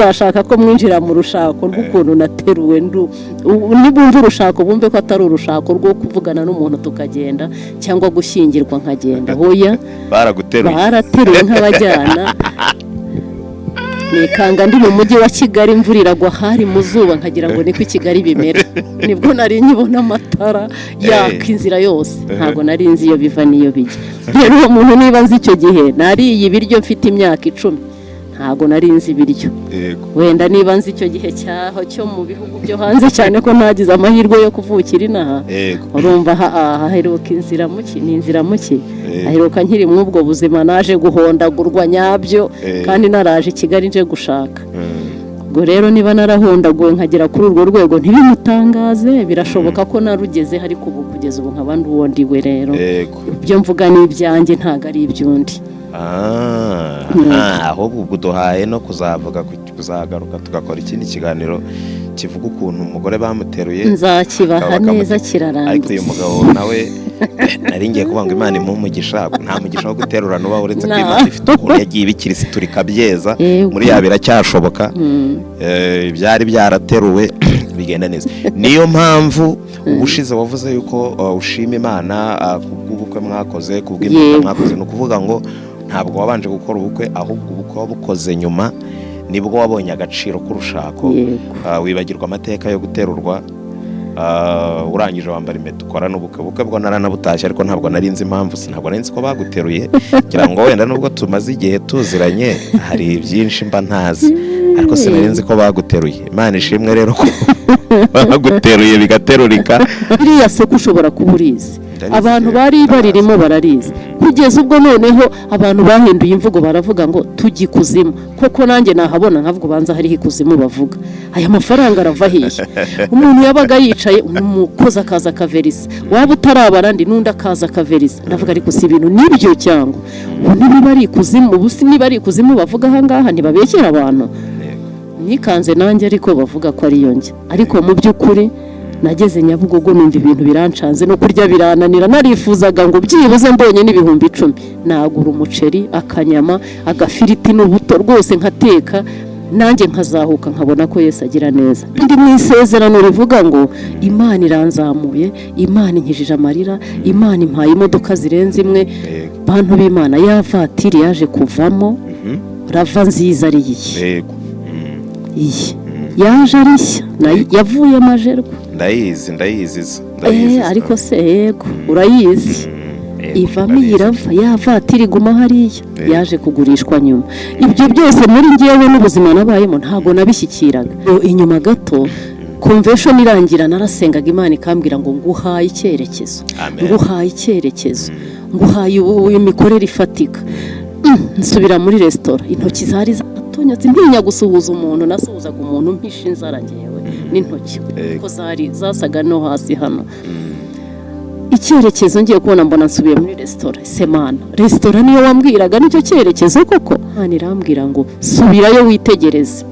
Bashaka ko mwinjira mu rushako rw'ukuntu nateruwe. Nibumva urushako bumve ko atari urushako rwo kuvugana n'umuntu tukagenda cyangwa gushyingirwa nkagenda, hoya. Baraguteruye. Barateruwe nk'abajyana. Nikanga ndi mu mujyi wa Kigali, imvura iragwa, hari mu zuba, nkagira ngo niko i Kigali bimera. Nibwo nari nkibona amatara yaka inzira yose, ntabwo nari nzi iyo biva n'iyo bijya. Rero uwo muntu niba nzi, icyo gihe nariye ibiryo mfite imyaka 10, ntabwo nari nzi ibiryo. Wenda niba nzi icyo gihe cyaho cyo mu bihugu byo hanze, cyane ko ntagize amahirwe yo kuvukira inaha. Urumva haheruka inzira muki, ni inzira muki. Aheruka nkiri muri ubwo buzima, naje guhondagurwa nyabyo kandi naraje i Kigali nje gushaka. Ubwo rero niba narahondaguwe nkagera kuri urwo rwego, ntibimutangaze, birashoboka ko narugeze, ariko ubu kugeza ubu nkaba ndi uwo ndiwe rero. Ibyo mvuga ni ibyanjye, ntabwo ari iby'undi. Ahubwo ubwo uduhaye no kuzavuga, kuzagaruka tugakora ikindi kiganiro kivuga ukuntu umugore bamuteruye. Nzakibaha neza. Ariko uyu Kirarambitse. mugabo nawe, nari ngiye kuvuga ngo Imana imuhe umugisha. Nta mugisha wo guterurana uba, uretse ko Imana ifite ukuntu yagiye ibikirisitura ikabyeza. Muri ya biracyashoboka. Ibyari byarateruwe bigenda neza. Niyo mpamvu ubushize wavuze yuko ushima Imana kubw'ubukwe mwakoze, kubw'impeta mwakoze. Ni ukuvuga ngo ntabwo wabanje gukora ubukwe, ahubwo ubukwe wabukoze nyuma, nibwo wabonye agaciro k'urushako. Wibagirwa amateka yo guterurwa. Urangije wambara impeta, ukora n'ubukwe. Ubukwe bwo naranabutashye, ariko ntabwo nari nzi impamvu, ntabwo nari nzi ko baguteruye. Ngira ngo wenda nubwo tumaze igihe tuziranye, hari byinshi mba ntazi, ariko sinari nzi ko baguteruye. Imana ishimwe rero ko baguteruye bigaterurika. Ririya soko ushobora kuba urizi. Ndarizi. Abantu bari baririmo bararizi, kugeza ubwo noneho abantu bahinduye imvugo, baravuga ngo tujya ikuzimu. Koko nanjye nahabona nkavuga ubanza hariho ikuzimu bavuga. Aya mafaranga arava hehe? Umuntu yabaga yicaye, umukozi akaza akaverisa, waba utarabara ndi n'undi akaza akaverisa. Ndavuga, ariko si ibintu nibyo, cyangwa ubu niba ari ikuzimu, ubu si niba ari ikuzimu bavuga ahangaha, ntibabeshyera abantu. Nikanze nanjye, ariko bavuga ko ariyo njya. Ariko mu by'ukuri nageze Nyabugogo numva ibintu birancanze, no kurya birananira. Narifuzaga ngo byibuze mbonye n'10,000 nagura umuceri, akanyama, agafiriti n'ubuto rwose, nkateka nanjye nkazahuka, nkabona ko Yesu agira neza. Ndi mu isezerano rivuga ngo Imana iranzamuye, Imana inkijije amarira, Imana impaye imodoka zirenze imwe. Bantu b'Imana, ya vatiri yaje kuvamo RAV4 nziza ari iyi. Iyi yaje ari nshya, nayo yavuye amajerwa. Ndayizi, ndayizi zo, ndayizi zo. Ariko se yego urayizi. Yego, ivamo iyi ndabizi. RAV4, ya vatiri iguma hariya. Yaje kugurishwa nyuma. Ibyo byose muri ngewe n'ubuzima nabayemo ntabwo nabishyikiraga. Inyuma gato, convention irangira, narasengaga, Imana ikambwira ngo nguhaye icyerekezo. Amen. Nguhaye icyerekezo, nguhaye ubu imikorere ifatika. Nsubira muri resitora, intoki zari zatonyotse, ntinya gusuhuza umuntu. Nasuhuzaga umuntu mpisha inzara ngewe n'intoki kuko zari zasaga no hasi hano. Icyerekezo, ngiye kubona mbona nsubiye muri resitora. Semana, resitora niyo wambwiraga nicyo cyerekezo koko? Imana irambwira ngo subirayo witegereze.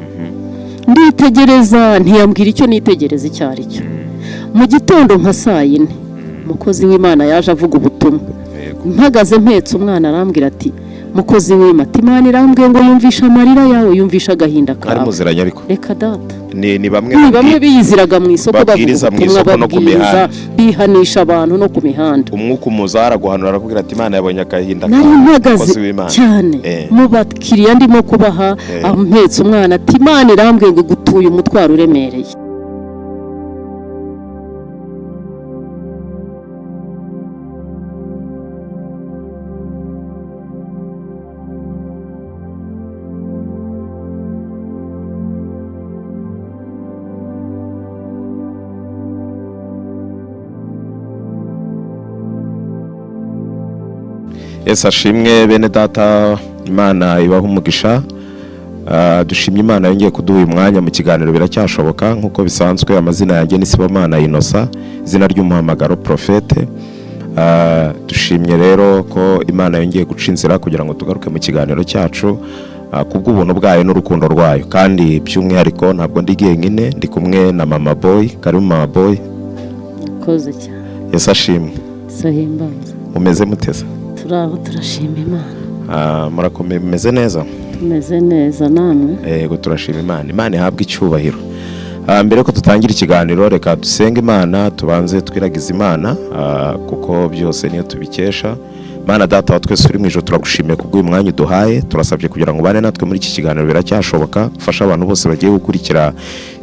Nditegereza, ntiyambwira icyo nitegereza icyo ari cyo. Mu gitondo nka saa 4, umukozi w'Imana yaje avuga ubutumwa. Mpagaze mpetse umwana, arambwira ati: "Mukozi w'Imana," ati, "Imana irambwiye ngo yumvishe amarira yawe, yumvishe agahinda Mwari kawe." muziranye ariko? Reka data. Ni bamwe Ni bamwe biyiziraga mu isoko bavuga babwiriza mu ubutumwa, isoko no ku babwiriza, mihanda. bihanisha abantu no ku mihanda. Umwuka umuza araguhanura, arakubwira ati: "Imana yabonye agahinda Nari kawe, mpagaze mukozi w'Imana." cyane mu bakiriya ndimo kubaha, mpetse umwana, ati: "Imana irambwiye ngo igutuye umutwaro uremereye." Yesu ashimwe, bene data. Imana ibaha umugisha. Dushimye Imana yongeye kuduha uyu mwanya mu kiganiro biracyashoboka. Nk'uko bisanzwe, amazina yanjye ni Sibomana Innocent, izina ry'umuhamagaro Prophète. Dushimye rero ko Imana yongeye guca inzira kugira ngo tugaruke mu kiganiro cyacu, kubw'ubuntu bwayo n'urukundo rwayo. Kandi by'umwihariko ntabwo ndi jyenyine, ndi kumwe na Mama Boy. Karibu Mama Boy. Koze cyane. Yesu ashimwe. Sahimbaza. Mumeze muteza? Turi aho, turashima Imana. Murakomeye, mumeze neza? Tumeze neza, namwe? Yego, turashima Imana. Imana ihabwe icyubahiro. Mbere yuko dutangira ikiganiro, reka dusenge Imana, tubanze twiragize Imana, kuko byose niyo tubikesha. Mana Data wa twese uri mu ijuru, turagushimiye kubw'uyu mwanya uduhaye. Turasabye kugira ngo ubane natwe muri iki kiganiro biracyashoboka. Ufashe abantu bose bagiye gukurikira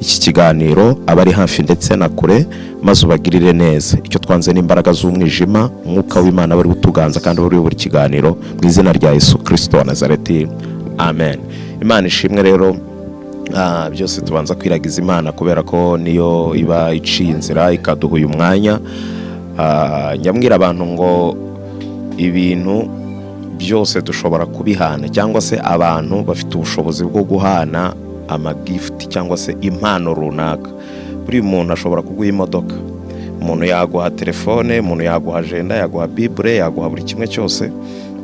iki kiganiro, abari hafi ndetse na kure, maze ubagirire neza. Icyo twanze n'imbaraga z'umwijima, umwuka w'Imana bari utuganza kandi bari buri kiganiro, mu izina rya Yesu Kirisito wa Nazareti, amen. Imana ishimwe. Rero byose tubanza kwiragiza Imana, kubera ko niyo iba iciye inzira ikaduha uyu mwanya. Nyamwira abantu ngo ibintu byose dushobora kubihana, cyangwa se abantu bafite ubushobozi bwo guhana amagifuti cyangwa se impano runaka. Buri muntu ashobora kuguha imodoka, umuntu yaguha telefone, umuntu yaguha ajenda, yaguha bibure, yaguha buri kimwe cyose,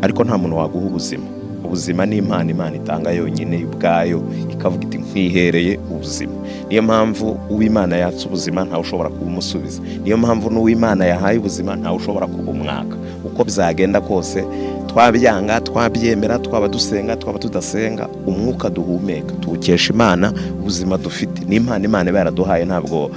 ariko nta muntu waguha ubuzima. Ubuzima ni impano Imana itanga yonyine ubwayo, ikavuga iti nkwihereye ubuzima. Niyo mpamvu uw'Imana yatse ubuzima ntawe ushobora kubumusubiza. Niyo mpamvu n'uw'Imana yahaye ubuzima ntawe ushobora kubumwaka. Uko byagenda kose, twabyanga twabyemera, twaba dusenga twaba tudasenga, umwuka duhumeka tuwukesha Imana. Ubuzima dufite ni impano Imana iba yaraduhaye. Ntabwo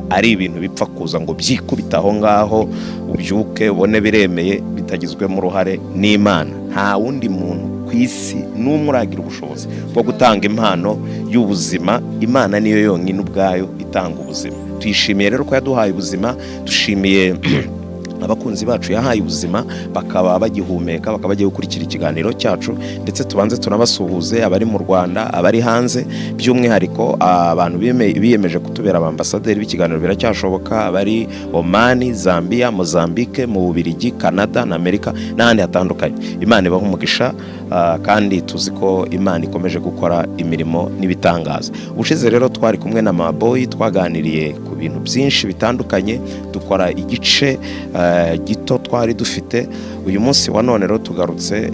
ari ibintu bipfa kuza ngo byikubite aho ngaho, ubyuke ubone biremeye bitagizwemo uruhare n'Imana. Nta wundi muntu ku isi n'umwe uragira ubushobozi bwo gutanga impano y'ubuzima. Imana niyo yonyine ubwayo itanga ubuzima. Tuyishimiye rero ko yaduhaye ubuzima. Dushimiye abakunzi bacu yahaye ubuzima, bakaba bagihumeka, bakaba bagiye gukurikira ikiganiro cyacu. Ndetse tubanze tunabasuhuze, abari mu Rwanda, abari hanze, by'umwihariko abantu biyemeje kutubera abambasaderi b'ikiganiro biracyashoboka, abari Omani, Zambia, Mozambique, mu Bubiligi, Canada na Amerika n'ahandi hatandukanye. Imana ibaha umugisha, kandi tuzi ko Imana ikomeje gukora imirimo n'ibitangaza. Ubushize rero twari kumwe na Maboyi, twaganiriye ku bintu byinshi bitandukanye, dukora igice gito twari dufite. Uyu munsi wa none rero tugarutse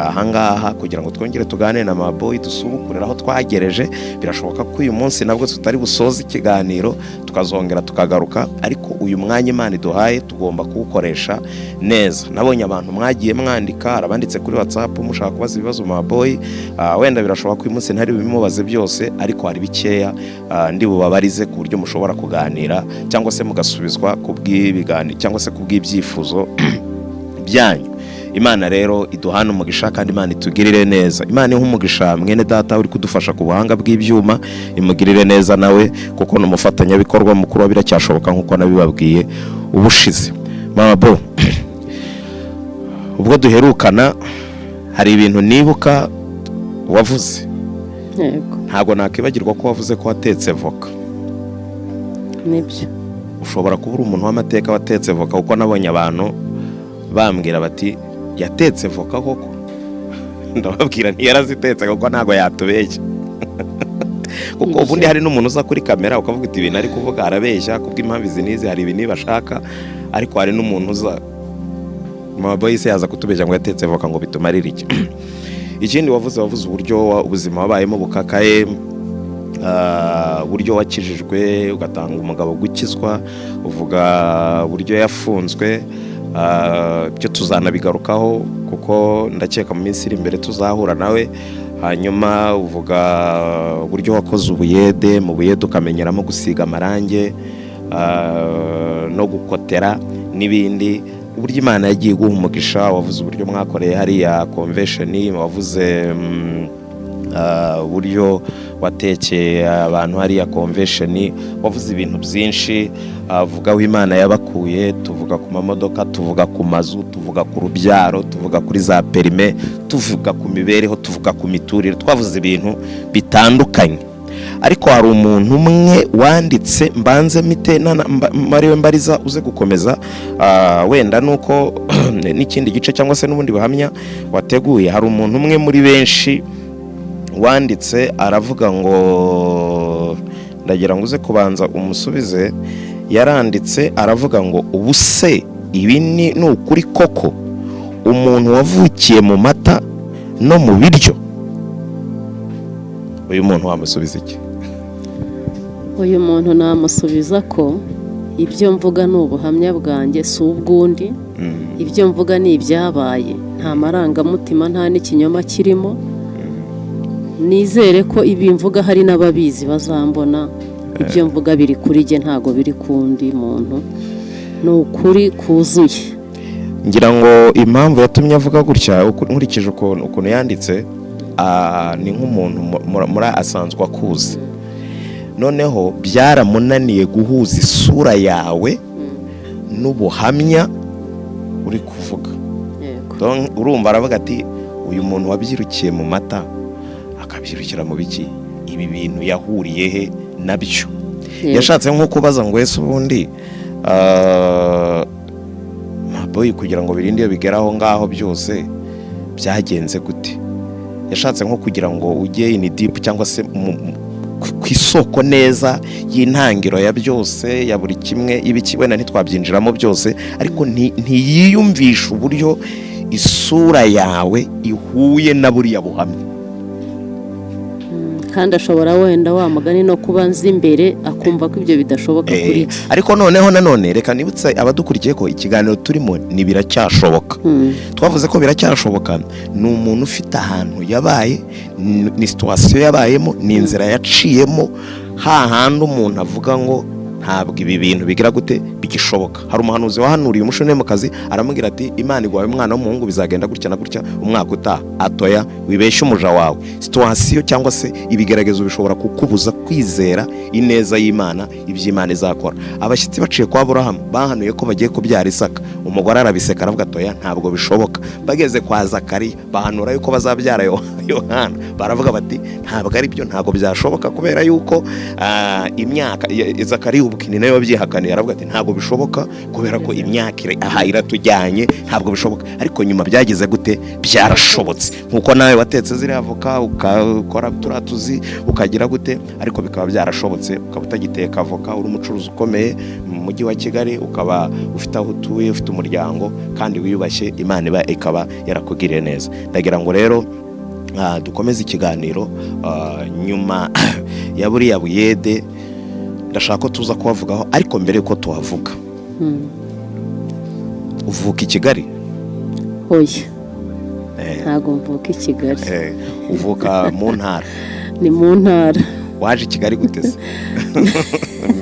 ahangaha kugira ngo twongere tuganire na Maboyi, dusubukurire aho twagereje. Birashoboka ko uyu munsi nabwo tutari busoze ikiganiro, tukazongera tukagaruka, ariko uyu mwanya Imana iduhaye tugomba kuwukoresha neza. Nabonye abantu mwagiye mwandika, hari abanditse kuri WhatsApp mushaka kubaza ibibazo Maboyi. Wenda birashoboka ko uyu munsi ntari bubimubaze byose, ariko hari bikeya ndi bubabarize ku buryo mushobora kuganira cyangwa se mugasubizwa ku bw'ibiganiro cyangwa se ku bw'ibyifuzo byanyu. Imana rero iduhane umugisha kandi Imana itugirire neza. Imana ihe umugisha mwene data uri kudufasha ku buhanga bw'ibyuma, imugirire neza nawe, kuko ni umufatanyabikorwa mukuru wa biracyashoboka nk'uko nabibabwiye ubushize. Mama Bo, ubwo duherukana hari ibintu nibuka wavuze. Yego. Ntabwo nakwibagirwa ko wavuze ko watetse voka. Nibyo. Ushobora kuba uri umuntu w'amateka watetse voka, kuko nabonye abantu bambwira bati yatetse voka koko. Ndababwira ntiyarazitetse, kuko ntabwo yatubeshya, kuko ubundi hari n'umuntu uza kuri kamera ukavuga uti ibintu ari kuvuga arabeshya kubw'impamvu izi n'izi, hari ibi niba ashaka. Ariko hari n'umuntu uza, Mama Boyise, yaza kutubeshya ngo yatetse voka ngo bitumarire iki? Ikindi wavuze uburyo ubuzima wabayemo bukakaye, uburyo wakijijwe ugatanga umugabo gukizwa, uvuga uburyo yafunzwe. Byo tuzanabigarukaho, kuko ndakeka mu minsi iri imbere tuzahura nawe. Hanyuma uvuga uburyo wakoze ubuyede, mu buyede ukamenyeramo gusiga amarange no gukotera n'ibindi, uburyo Imana yagiye iguha umugisha. Wavuze uburyo mwakoreye hariya convention, wavuze uburyo watekeye abantu hariya convention, wavuze ibintu byinshi, avuga aho Imana yabakuye. Tuvuga ku mamodoka, tuvuga ku mazu, tuvuga ku rubyaro, tuvuga kuri za perime, tuvuga ku mibereho, tuvuga ku miturire, twavuze ibintu bitandukanye. Ariko hari umuntu umwe wanditse, mbanze mite mariwe mbariza uze gukomeza, wenda nuko n'ikindi gice cyangwa se n'ubundi buhamya wateguye. Hari umuntu umwe muri benshi wanditse aravuga ngo, ndagira ngo uze kubanza umusubize. Yaranditse aravuga ngo ubu se ibi ni ukuri koko, umuntu wavukiye mu mata no mu biryo? Uyu muntu wamusubiza iki? Uyu muntu namusubiza ko ibyo mvuga ni ubuhamya bwanjye, si ubw'undi. Ibyo mvuga ni ibyabaye, nta marangamutima, nta n'ikinyoma kirimo. Nizere ko ibi mvuga hari n'ababizi bazambona. Ibyo mvuga biri kuri jye, ntago biri kundi muntu, ni ukuri kuzuye. Ngira ngo impamvu yatumye avuga gutya, nkurikije ukuntu yanditse, ni nk'umuntu muri asanzwe akuzi, noneho byaramunaniye guhuza isura yawe n'ubuhamya uri kuvuga. Urumva aravuga ati: "Uyu muntu wabyirukiye mu mata, akabyirukira mu biki, ibi bintu yahuriye he nabyo?" Yashatse nko kubaza ngo: "Ese ubundi Maboyi, kugira ngo birinde iyo bigera aho ngaho byose byagenze gute?" Yashatse nko kugira ngo ujye in deep, cyangwa se ku isoko neza y'intangiro ya byose, ya buri kimwe ibiki. Wenda ntitwabyinjiramo byose, ariko ntiyiyumvisha uburyo isura yawe ihuye na buriya buhamya. Kandi ashobora wenda wa mugani no kuba nzi imbere, akumva ko ibyo bidashoboka kuri jye. Ariko noneho nanone reka nibutse abadukurikiye ko ikiganiro turimo ni "Biracyashoboka". Twavuze ko biracyashoboka ni umuntu ufite ahantu yabaye, ni situation yabayemo, ni inzira yaciyemo, hahandi umuntu avuga ngo ntabwo ibi bintu bigira gute, bigishoboka. Hari umuhanuzi wahanuriye Umushunemukazi, aramubwira ati: "Imana iguhaye umwana w'umuhungu, bizagenda gutya na gutya umwaka utaha." "Atoya, wibeshye umuja wawe." Situation cyangwa se ibigeragezo bishobora kukubuza kwizera ineza y'Imana, iby'Imana izakora. Abashyitsi baciye kwa Aburahamu bahanuye ko bagiye kubyara Isaka, umugore arabiseka, aravuga: "Atoya, ntabwo bishoboka." Bageze kwa Zakariya bahanura yuko bazabyara Yohana, baravuga bati: "Ntabwo ari byo, ntabwo byashoboka," kubera yuko imyaka Zakariya ubwe ni nawe wabyihakaniye, aravuga ati: "Ntabwo bishoboka kubera ko imyaka aha iratujyanye, ntabwo bishoboka." Ariko nyuma byagize gute? Byarashobotse. Nkuko nawe watetse ziriya avoka, ukakora turiya tuzi, ukagira gute, ariko bikaba byarashobotse, ukaba utagiteka avoka, uri umucuruzi ukomeye mu mujyi wa Kigali, ukaba ufite aho utuye, ufite umuryango kandi wiyubashye, Imana iba ikaba yarakugiriye neza. Ndagira ngo rero dukomeze ikiganiro nyuma ya buriya buyede. Ndashaka ko tuza kuhavugaho, ariko mbere yuko tuhavuga, uvuka i Kigali? Oya, ntabwo mvuka i Kigali. Uvuka mu ntara? Ni mu ntara. Waje i Kigali gute se?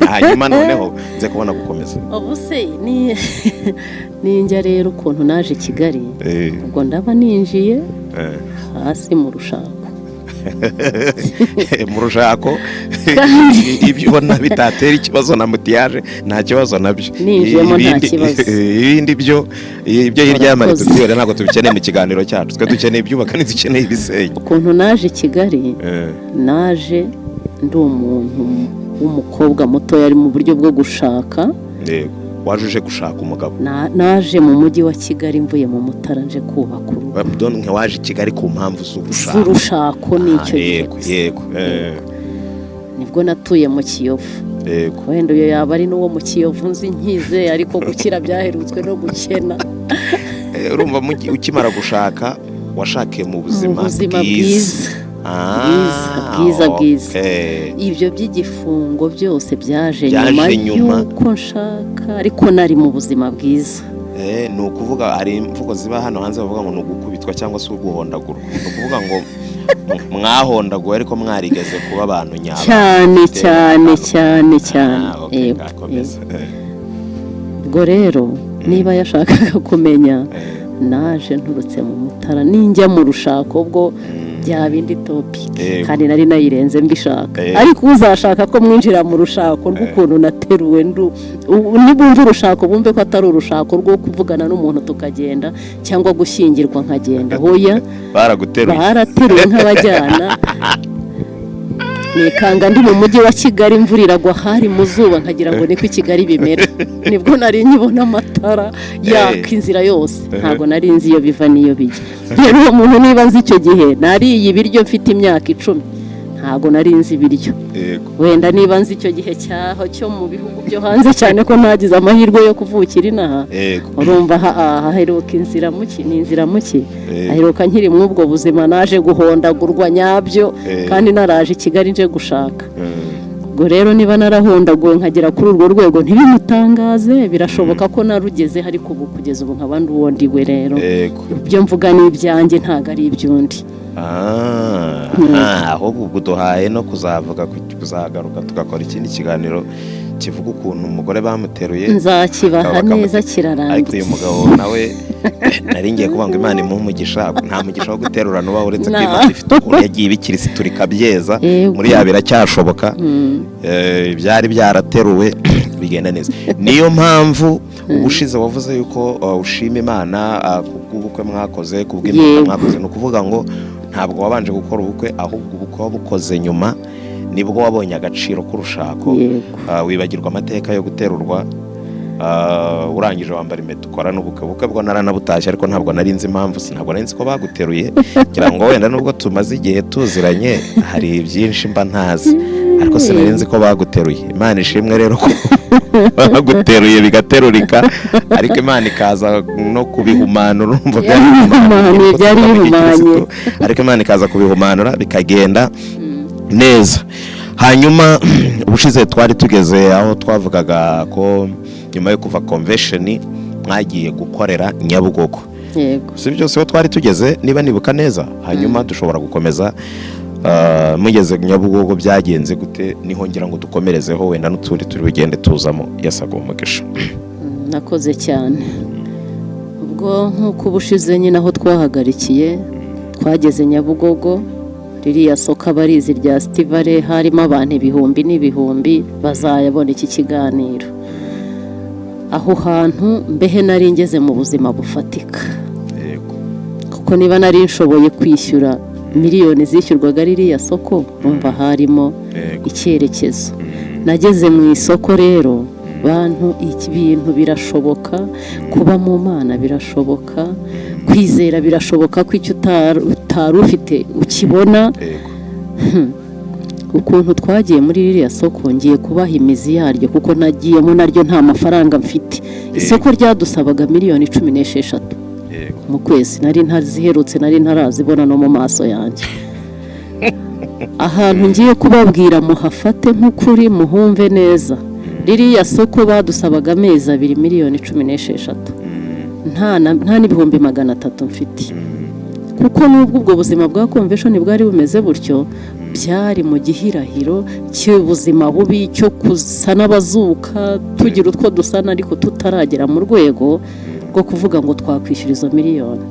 Hanyuma noneho nze kubona gukomeza. Ubu se ni ninjya rero ukuntu naje i Kigali, ubwo ndaba ninjiye hasi mu rushako. Mu rushako, ibyo ubona bitatera ikibazo na mutiyaje, nta kibazo nabyo. Ninjiyemo nta kibazo. Ibindi byo, ibyo hirya y'amarido, Urakoze. twibera ntabwo tubikeneye mu kiganiro cyacu. Twe dukeneye ibyubaka, ntidukeneye ibisenya. Ukuntu naje i Kigali, naje ndi umuntu w'umukobwa mutoya, ari mu buryo bwo gushaka. Yego. Waje uje gushaka umugabo? Naje mu mujyi wa Kigali mvuye mu Mutara, nje kubaka urugo. Donc waje i Kigali ku mpamvu z'ugushaka? Z'urushako, n'icyo gihe gusa. Nibwo natuye mu Kiyovu. Wenda uyo yaba ari n'uwo mu Kiyovu nzi nkize, ariko gukira byaherutswe no gukena. Urumva ukimara gushaka washakiye mu Mu buzima buzima bwiza. bwiza. Bwiza, bwiza, bwiza. Ibyo by'igifungo byose byaje Byaje nyuma nyuma. y'uko nshaka, ariko nari mu buzima bwiza. Ni ukuvuga hari imvugo ziba hano hanze bavuga ngo ni ugukubitwa cyangwa se uguhondagurwa. Ni ukuvuga ngo mwahondaguwe ariko mwarigeze kuba abantu nyaba. Cyane, cyane, cyane, cyane. Okay, Yego, ngakomeza. yego. Ubwo rero niba yashakaga kumenya, naje nturutse mu Mutara, ninjya mu rushako ubwo byaba indi topic. Kandi nari nayirenze mbishaka. Ariko uzashaka ko mwinjira mu rushako rw'ukuntu nateruwe nibumva urushako bumve ko atari urushako rwo kuvugana n'umuntu tukagenda, cyangwa gushyingirwa nkagenda, hoya. Baraguteruye. Barateruwe nk'abajyana, nikanga ndi mu mujyi wa Kigali, imvura iragwa, hari mu zuba, nkagira ngo niko i Kigali bimera. Nibwo nari nkibona amatara yaka inzira yose, ntabwo nari nzi iyo biva n'iyo bijya. Rero uwo muntu niba nzi icyo gihe nariye ibiryo mfite imyaka 10, ntabwo nari nzi ibiryo. Wenda niba nzi icyo gihe cyaho cyo mu bihugu byo hanze, cyane ko ntagize amahirwe yo kuvukira inaha. Urumva haheruka inzira muki, ni inzira muki. Aheruka nkiri muri ubwo buzima, naje guhondagurwa nyabyo, kandi naraje i Kigali nje gushaka. Ubwo rero niba narahondaguwe nkagera kuri urwo rwego ntibimutangaze, birashoboka ko narugeze, ariko ubu kugeza ubu nkaba ndi uwo ndiwe rero. Ibyo mvuga ni ibyanjye, ntabwo ari iby'undi. Ahubwo ubwo duhaye no kuzavuga, kuzagaruka tugakora ikindi kiganiro kivuga ukuntu umugore bamuteruye. Nzakibaha neza, Ariko uyu kirarambitse. mugabo nawe, nari ngiye kuvuga ngo Imana imuhe umugisha, nta mugisha wo guterurana uba uretse ko Imana ifite ukuntu yagiye ibikirisitura ikabyeza. Muri ya biracyashoboka, ibyari byarateruwe bigenda neza. Niyo mpamvu ubushize wavuze yuko ushima Imana kubw'ubukwe mwakoze, kubw'impeta mwakoze. Ni ukuvuga ngo ntabwo wabanje gukora ubukwe, ahubwo ubukwe wabukoze nyuma, nibwo wabonye agaciro k'urushako. Wibagirwa amateka yo guterurwa. Urangije wambara impeta, ukora n'ubukwe. Ubukwe bwo naranabutashye, ariko ntabwo nari nzi impamvu, ntabwo nari nzi ko baguteruye. Ngira ngo wenda nubwo tumaze igihe tuziranye hari byinshi mba ntazi, ariko sinari nzi ko baguteruye. Imana ishimwe rero ko baguteruye bigaterurika, ariko Imana ikaza no kubihumanura. Urumva byari Byari bihumanye, byari bihumanye. ariko Imana ikaza kubihumanura bikagenda neza. Hanyuma ubushize twari tugeze aho twavugaga ko nyuma yo kuva convention mwagiye gukorera Nyabugogo. Yego. Si byose aho twari tugeze, niba nibuka neza. Hanyuma dushobora gukomeza. Mugeze Nyabugogo byagenze gute? Niho ngira ngo dukomerezeho, wenda n'utundi turi bugende tuzamo. Yasaga umugisha. Nakoze cyane. Ubwo nk'uko ubushize nyine aho twahagarikiye, twageze Nyabugogo, ririya soko abarizi rya Sitivare, harimo abantu ibihumbi n'ibihumbi bazayabona iki kiganiro. Aho hantu mbehe nari ngeze mu buzima bufatika, kuko niba nari nshoboye kwishyura miliyoni zishyurwaga ririya soko, urumva harimo icyerekezo. Nageze mu isoko rero, bantu, ibintu birashoboka, kuba mu Mana birashoboka, kwizera birashoboka ko icyo utari ufite ukibona. Ukuntu twagiye muri ririya soko, ngiye kubaha imizi yaryo, kuko nagiyemo naryo nta mafaranga mfite. Isoko ryadusabaga miliyoni 16 mu kwezi. Nari ntaziherutse, nari ntarazibona no mu maso yanjye. Ahantu ngiye kubabwira muhafate nk'ukuri, muhumve neza. Ririya soko badusabaga amezi abiri miliyoni 16, nta n'300,000 mfite, kuko nubwo ubwo buzima bwa convention bwari bumeze butyo, byari mu gihirahiro cy'ubuzima bubi cyo gusa n'abazuka, tugira utwo dusana, ariko tutaragera mu rwego rwo kuvuga ngo twakwishyura izo miliyoni.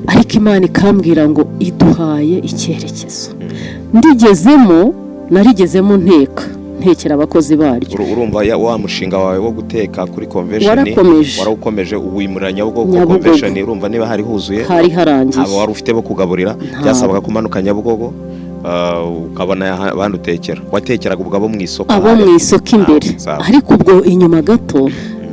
Ariko Imana ikambwira ngo iduhaye icyerekezo. Ndigezemo, narigezemo nteka, ntekera abakozi baryo. Urumva wa mushinga wawe wo guteka kuri convention Warakomeje. warawukomeje, uwimurira Nyabugogo. Nyabugogo. Convention urumva niba hari huzuye, Hari harangiye. abo wari ufite bo kugaburira, byasabaga kumanuka Nyabugogo, ukabona abandi utekera. Watekeraga ubwo abo mu isoko? Abo mu isoko imbere. Ah, sawa. Ariko ubwo inyuma gato,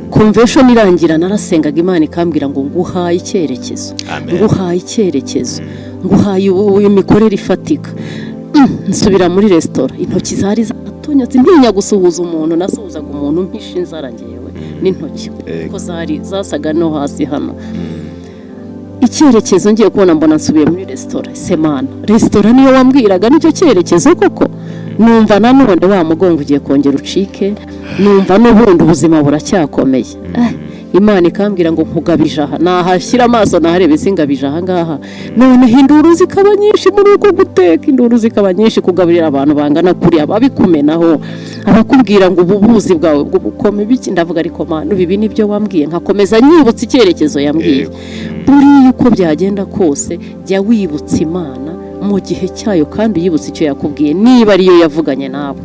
convention irangira, narasengaga, Imana ikambwira ngo nguhaye icyerekezo, Amen. nguhaye icyerekezo, nguhaye ubu imikorere ifatika. Nsubira muri resitora, intoki zari zatonyotse, ntinya gusuhuza umuntu. Nasuhuzaga umuntu mpisha inzara ngewe n'intoki, kuko zari zasaga no hasi hano. Icyerekezo, ngiye kubona mbona nsubiye muri resitora. Semana, resitora niyo wambwiraga, nicyo cyerekezo koko? Numva nanone wa mugongo ugiye kongera ucike, numva n'ubundi ubuzima buracyakomeye. Imana ikambwira ngo nkugabije aha, nahashyira amaso nahareba, ese ngabije aha ngaha? Noneho induru zikaba nyinshi muri uko guteka, induru zikaba nyinshi, kugaburira abantu bangana kuriya, ababikumenaho, abakubwira ngo ububuzi bwawe bw'ubukome biki. Ndavuga, ariko Mana, ibi nibyo wambwiye? Nkakomeza nyibutsa icyerekezo yambwiye. Buriya uko byagenda kose, jya wibutsa Imana mu gihe cyayo, kandi uyibutse icyo yakubwiye niba ariyo yavuganye nawe.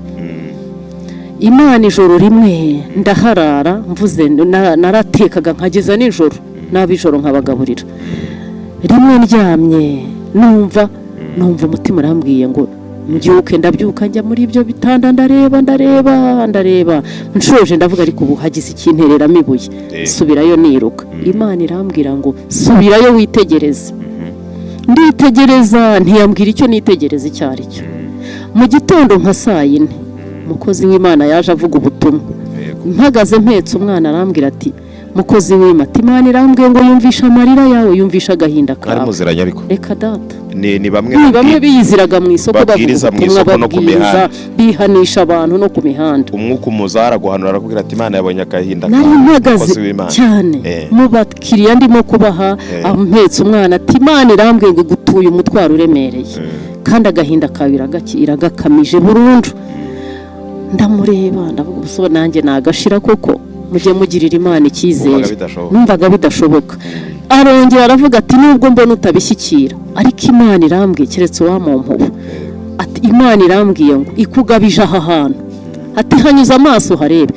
Imana, ijoro rimwe ndaharara mvuze, naratekaga nkageza nijoro, n'ab'ijoro nkabagaburira. Rimwe ndyamye, numva umutima urambwiye ngo mbyuke. Ndabyuka, njya muri ibyo bitanda, ndareba, ndareba, ndareba, nshoje ndavuga, ariko ubu hagize ikintereramo ibuye. Subirayo niruka. Imana irambwira ngo subirayo witegereze. Nditegereza, ntiyambwira icyo nitegereza icyo ari cyo. Mu gitondo nka saa 4, umukozi w'Imana yaje avuga ubutumwa. Mpagaze mpetse umwana, arambwira ati: "Mukozi w'Imana, ati Imana irambwiye ngo yumvishe amarira yawe, yumvishe agahinda Mwari kawe." muziranye ariko? Reka data. Ni bamwe Ni bamwe biyiziraga mu isoko, bavuga babwiriza mu ubutumwa, isoko no ku babwiriza, mihanda. Bihanisha abantu no ku mihanda. Umwuka umuza araguhanura, arakubwira ati: "Imana yabonye agahinda Nari kawe, mpagaze umukozi w'Imana." cyane mu bakiriya ndimo kubaha, mpetse umwana, ati: "Imana irambwiye ngo igutuye umutwaro uremereye, kandi agahinda kawe iragakamije burundu." Ndamureba, ndavuga: "Ubu nanjye nagashira koko? Mujye mugirira Imana icyizere." Wumvaga bidashoboka. Numvaga bidashoboka. Arongera aravuga ati: "Nubwo mbona utabishyikira, ariko Imana irambwiye, keretse uwamumpuba." Ati: "Imana irambwiye ngo ikugabije aha hantu." Ati: "Hanyuze amaso harebe."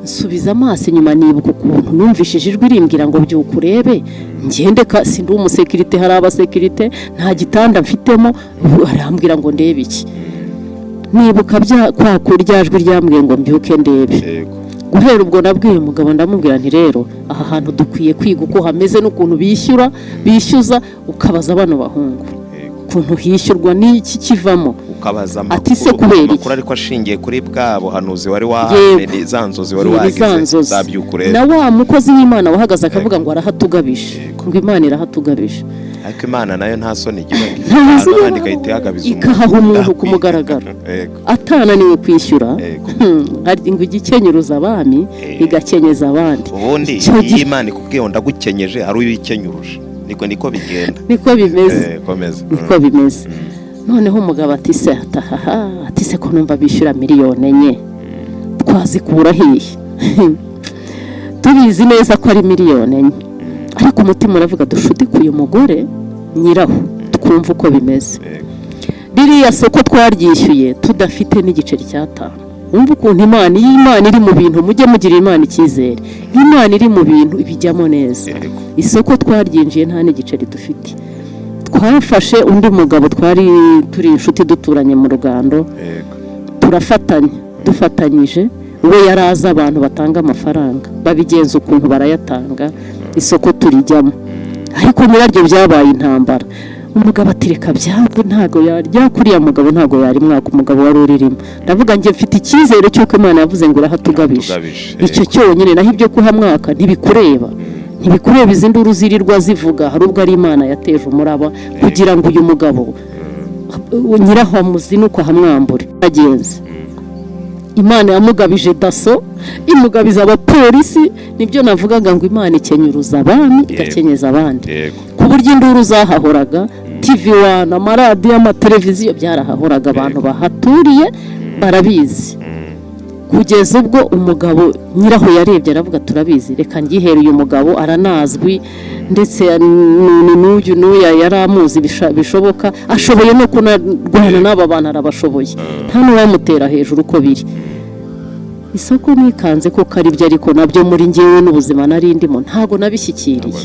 Nsubiza amaso inyuma, nibuka ukuntu numvishije ijwi rimbwira ngo: "Byuka urebe." Ngende ka sindi umusekirite, hari abasekirite, nta gitanda mfitemo, ubu arambwira ngo ndebe iki? Nibuka bya kwa kurya jwi ryambwiye ngo mbyuke ndebe. Guhera ubwo nabwiye umugabo, ndamubwira nti: "Rero aha hantu dukwiye kwiga uko hameze n'ukuntu bishyura, bishyuza, ukabaza bano bahungu ukuntu hishyurwa n'iki kivamo." Ukabaza Ati se amakuru kubera iki? Amakuru ariko ashingiye kuri bwa buhanuzi wari wahawe, ni za nzozi wari Ni za wagize nzozi. zabyuka urebe. Na wa mukozi w'Imana wahagaze akavuga ngo arahatugabije, ngo Imana irahatugabije. Ariko Imana nayo nta soni igira, ngo Nta ifite soni. abandi igahita ihagabiza umuntu. Ikahaha umuntu ku mugaragaro atananiwe kwishyura. Hari ngo igikenyuruza abami igakenyeza abandi. Ubundi Icyo iyo Imana ikubwiye ngo ndagukenyeje, hari uyikenyuruje, niko bigenda. Niko bimeze. Komeza. Niko bimeze. Noneho umugabo ati: "Se atahaha?" Ati: "Se ko numva bishyura 4 miliyoni twazikura hehe?" Tubizi neza ko ari 4 miliyoni, ariko umutima uravuga dushudike uyu mugore nyiraho, twumve uko bimeze. Ririya soko twaryishyuye tudafite n'igiceri cy'atanu. Wumva ukuntu Imana, iyo Imana iri mu bintu, mujye mugirira Imana icyizere, iyo Imana iri mu bintu ibijyamo neza. Isoko twaryinjiye nta n'igiceri dufite. Twafashe undi mugabo twari turi inshuti, duturanye mu rugando, turafatanya. Dufatanyije, we yari azi abantu batanga amafaranga, babigenza ukuntu barayatanga, isoko turijyamo. Ariko nyiraryo byabaye intambara. Umugabo ati: "Reka byanze, ntabwo yarya kuriya mugabo, ntabwo yari mwaka." Umugabo wari uririmo, ndavuga: "Njye mfite icyizere cy'uko Imana yavuze ngo irahatugabije." Irahatugabije, Icyo cyonyine, naho ibyo kuhamwaka ntibikureba, ntibikureba. Izi nduru zirirwa zivuga, hari ubwo ari Imana yateje umuraba kugira ngo uyu mugabo nyiraho amuzinuko ahamwambure. Agenze, Imana yamugabije DASSO, imugabiza abapolisi. Nibyo navugaga ngo Imana ikenyuruza abami, igakenyeza abandi, ku buryo induru zahahoraga, TV One, amaradiyo, amateleviziyo, byarahahoraga, abantu bahaturiye barabizi. Kugeza ubwo umugabo nyiraho yarebye aravuga: "Turabizi, reka ngihere uyu mugabo, aranazwi, ndetse n'uyu n'uya yari amuzi, bishoboka ashoboye no kunarwana n'aba bantu, arabashoboye, nta n'uwamutera hejuru uko biri." Isoko nikanze ko ari byo, ariko nabyo muri ngewe n'ubuzima nari ndimo ntabwo nabishyikiriye.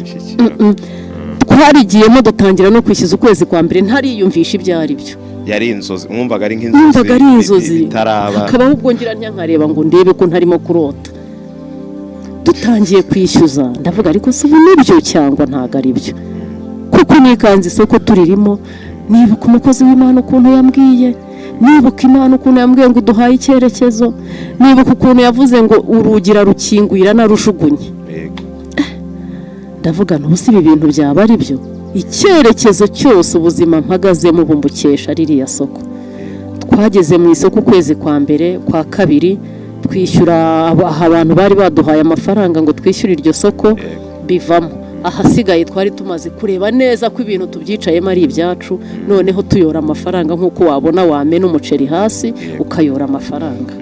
Twarigiyemo, dutangira no kwishyuza ukwezi kwa mbere ntariyumvisha ibyo ari byo. Yari inzozi, mwumvaga ari nk'inzozi. Numvaga ari inzozi. Bitaraba. Hakabaho ubwo ngira ntya nkareba ngo ndebe ko ntarimo kurota. Dutangiye kwishyuza, ndavuga: "Ariko si ubu nibyo cyangwa ntabwo ari byo?" Kuko nikanze isoko turirimo, nibuka umukozi w'Imana ukuntu yambwiye, nibuka Imana ukuntu yambwiye ngo uduhaye icyerekezo, nibuka ukuntu yavuze ngo urugi rukinguye iranarujugunye. Ndavuga ntusi ibi bintu byaba ari byo? Icyerekezo cyose, ubuzima mpagazemo ubu mbukesha ririya soko. Twageze mu isoko ukwezi kwa mbere, kwa kabiri twishyura abantu bari baduhaye amafaranga ngo twishyure iryo soko, bivamo. Ahasigaye twari tumaze kureba neza ko ibintu tubyicayemo ari ibyacu. Noneho tuyora amafaranga nk'uko wabona wamena umuceri hasi ukayora amafaranga,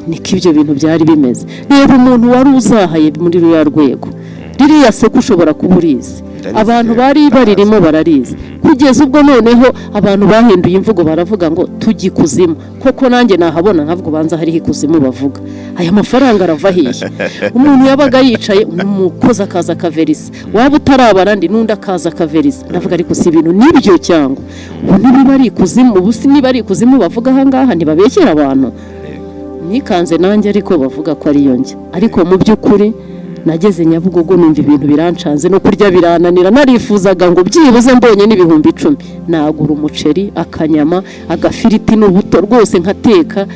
niko ibyo bintu byari bimeze. Reba umuntu wari uzahaye muri ruriya rwego, ririya soko ushobora kuba urizi. Ndarizi, Abantu bari baririmo baraриzi. Kugeza ubwo noneho abantu bahinduye imvugo, baravuga ngo tujya ikuzimu. Koko nanjye nahabona nkavuga: "Ubanza hariho ikuzimu bavuga. Aya mafaranga arava hehe?" Umuntu yabaga yicaye, umukozi akaza akaverisa, waba utarabara andi n'undi akaza akaverisa. Ndavuga: "Ariko si ibintu nibyo cyangwa ubu niba ari ikuzimu? Ubu si niba ari ikuzimu bavuga aha ngaha, ntibabeshyera abantu?" Nikanze nanjye ariko bavuga ko ariyo njye. Ariko mu by'ukuri nageze Nyabugogo numva ibintu birancanze, no kurya birananira. Narifuzaga ngo byibuze mbonye n'10,000 nagura umuceri, akanyama, agafiriti n'ubuto rwose, nkateka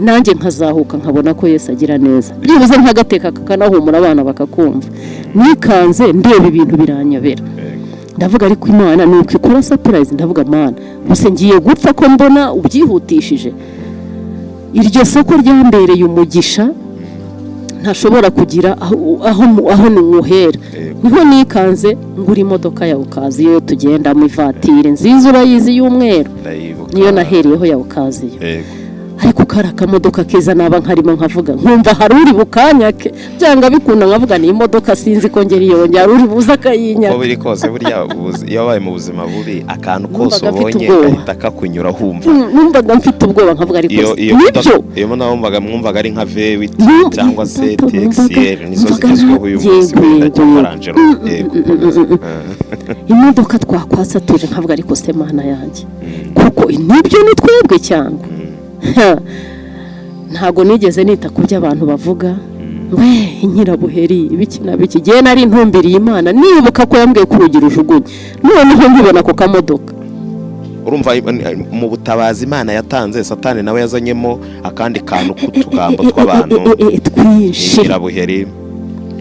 nanjye nkazahuka, nkabona ko Yesu agira neza, byibuze nkagateka kakanahumura, abana bakakumva. Nikanze ndeba ibintu biranyobera. Ndavuga, ariko Imana ni uko ikora surprise. Ndavuga, Mana, gusa ngiye gupfa ko mbona ubyihutishije. Iryo soko ryambereye umugisha ntashobora kugira aho nywuhera. Niho nikanze ngura imodoka ya occasion tugendamo, ivatiri nziza, urayizi, y'umweru. Ndayibuka. Niyo nahereyeho ya occasion. Ariko kari akamodoka keza, naba nkarimo nkavuga, nkumva hari uri bukanyake byanga bikunda, nkavuga ni imodoka sinzi ko ngera iyo hari uri buze akayinyaka. Uko biri kose, burya iyo wabaye mu buzima bubi, akantu kose Numvaga mfite ubonye ubwoba. gahita kakunyura humva. Numvaga mfite ubwoba, nkavuga ariko Iyo nibyo? Iyo modoka mwumvaga ari nka V8 cyangwa se TXL, nizo zigezweho uyu munsi wenda, cyangwa Yego. Range Rover. Yego, komeza. Imodoka twakwatsa tuje, nkavuga ariko se Mana yanjye, kuko nibyo, ni twebwe cyangwa? Ntabwo nigeze nita ku byo abantu bavuga we inkirabuheri, ibiki na biki. Igihe nari ntumbiriye Imana, nibuka ko yambwiye ko urugi rujugunye, noneho nkibona ako kamodoka. Urumva, mu butabazi Imana yatanze, Satani nawe yazanyemo akandi kantu k'utugambo tw'abantu. Twinshi. Inkirabuheri,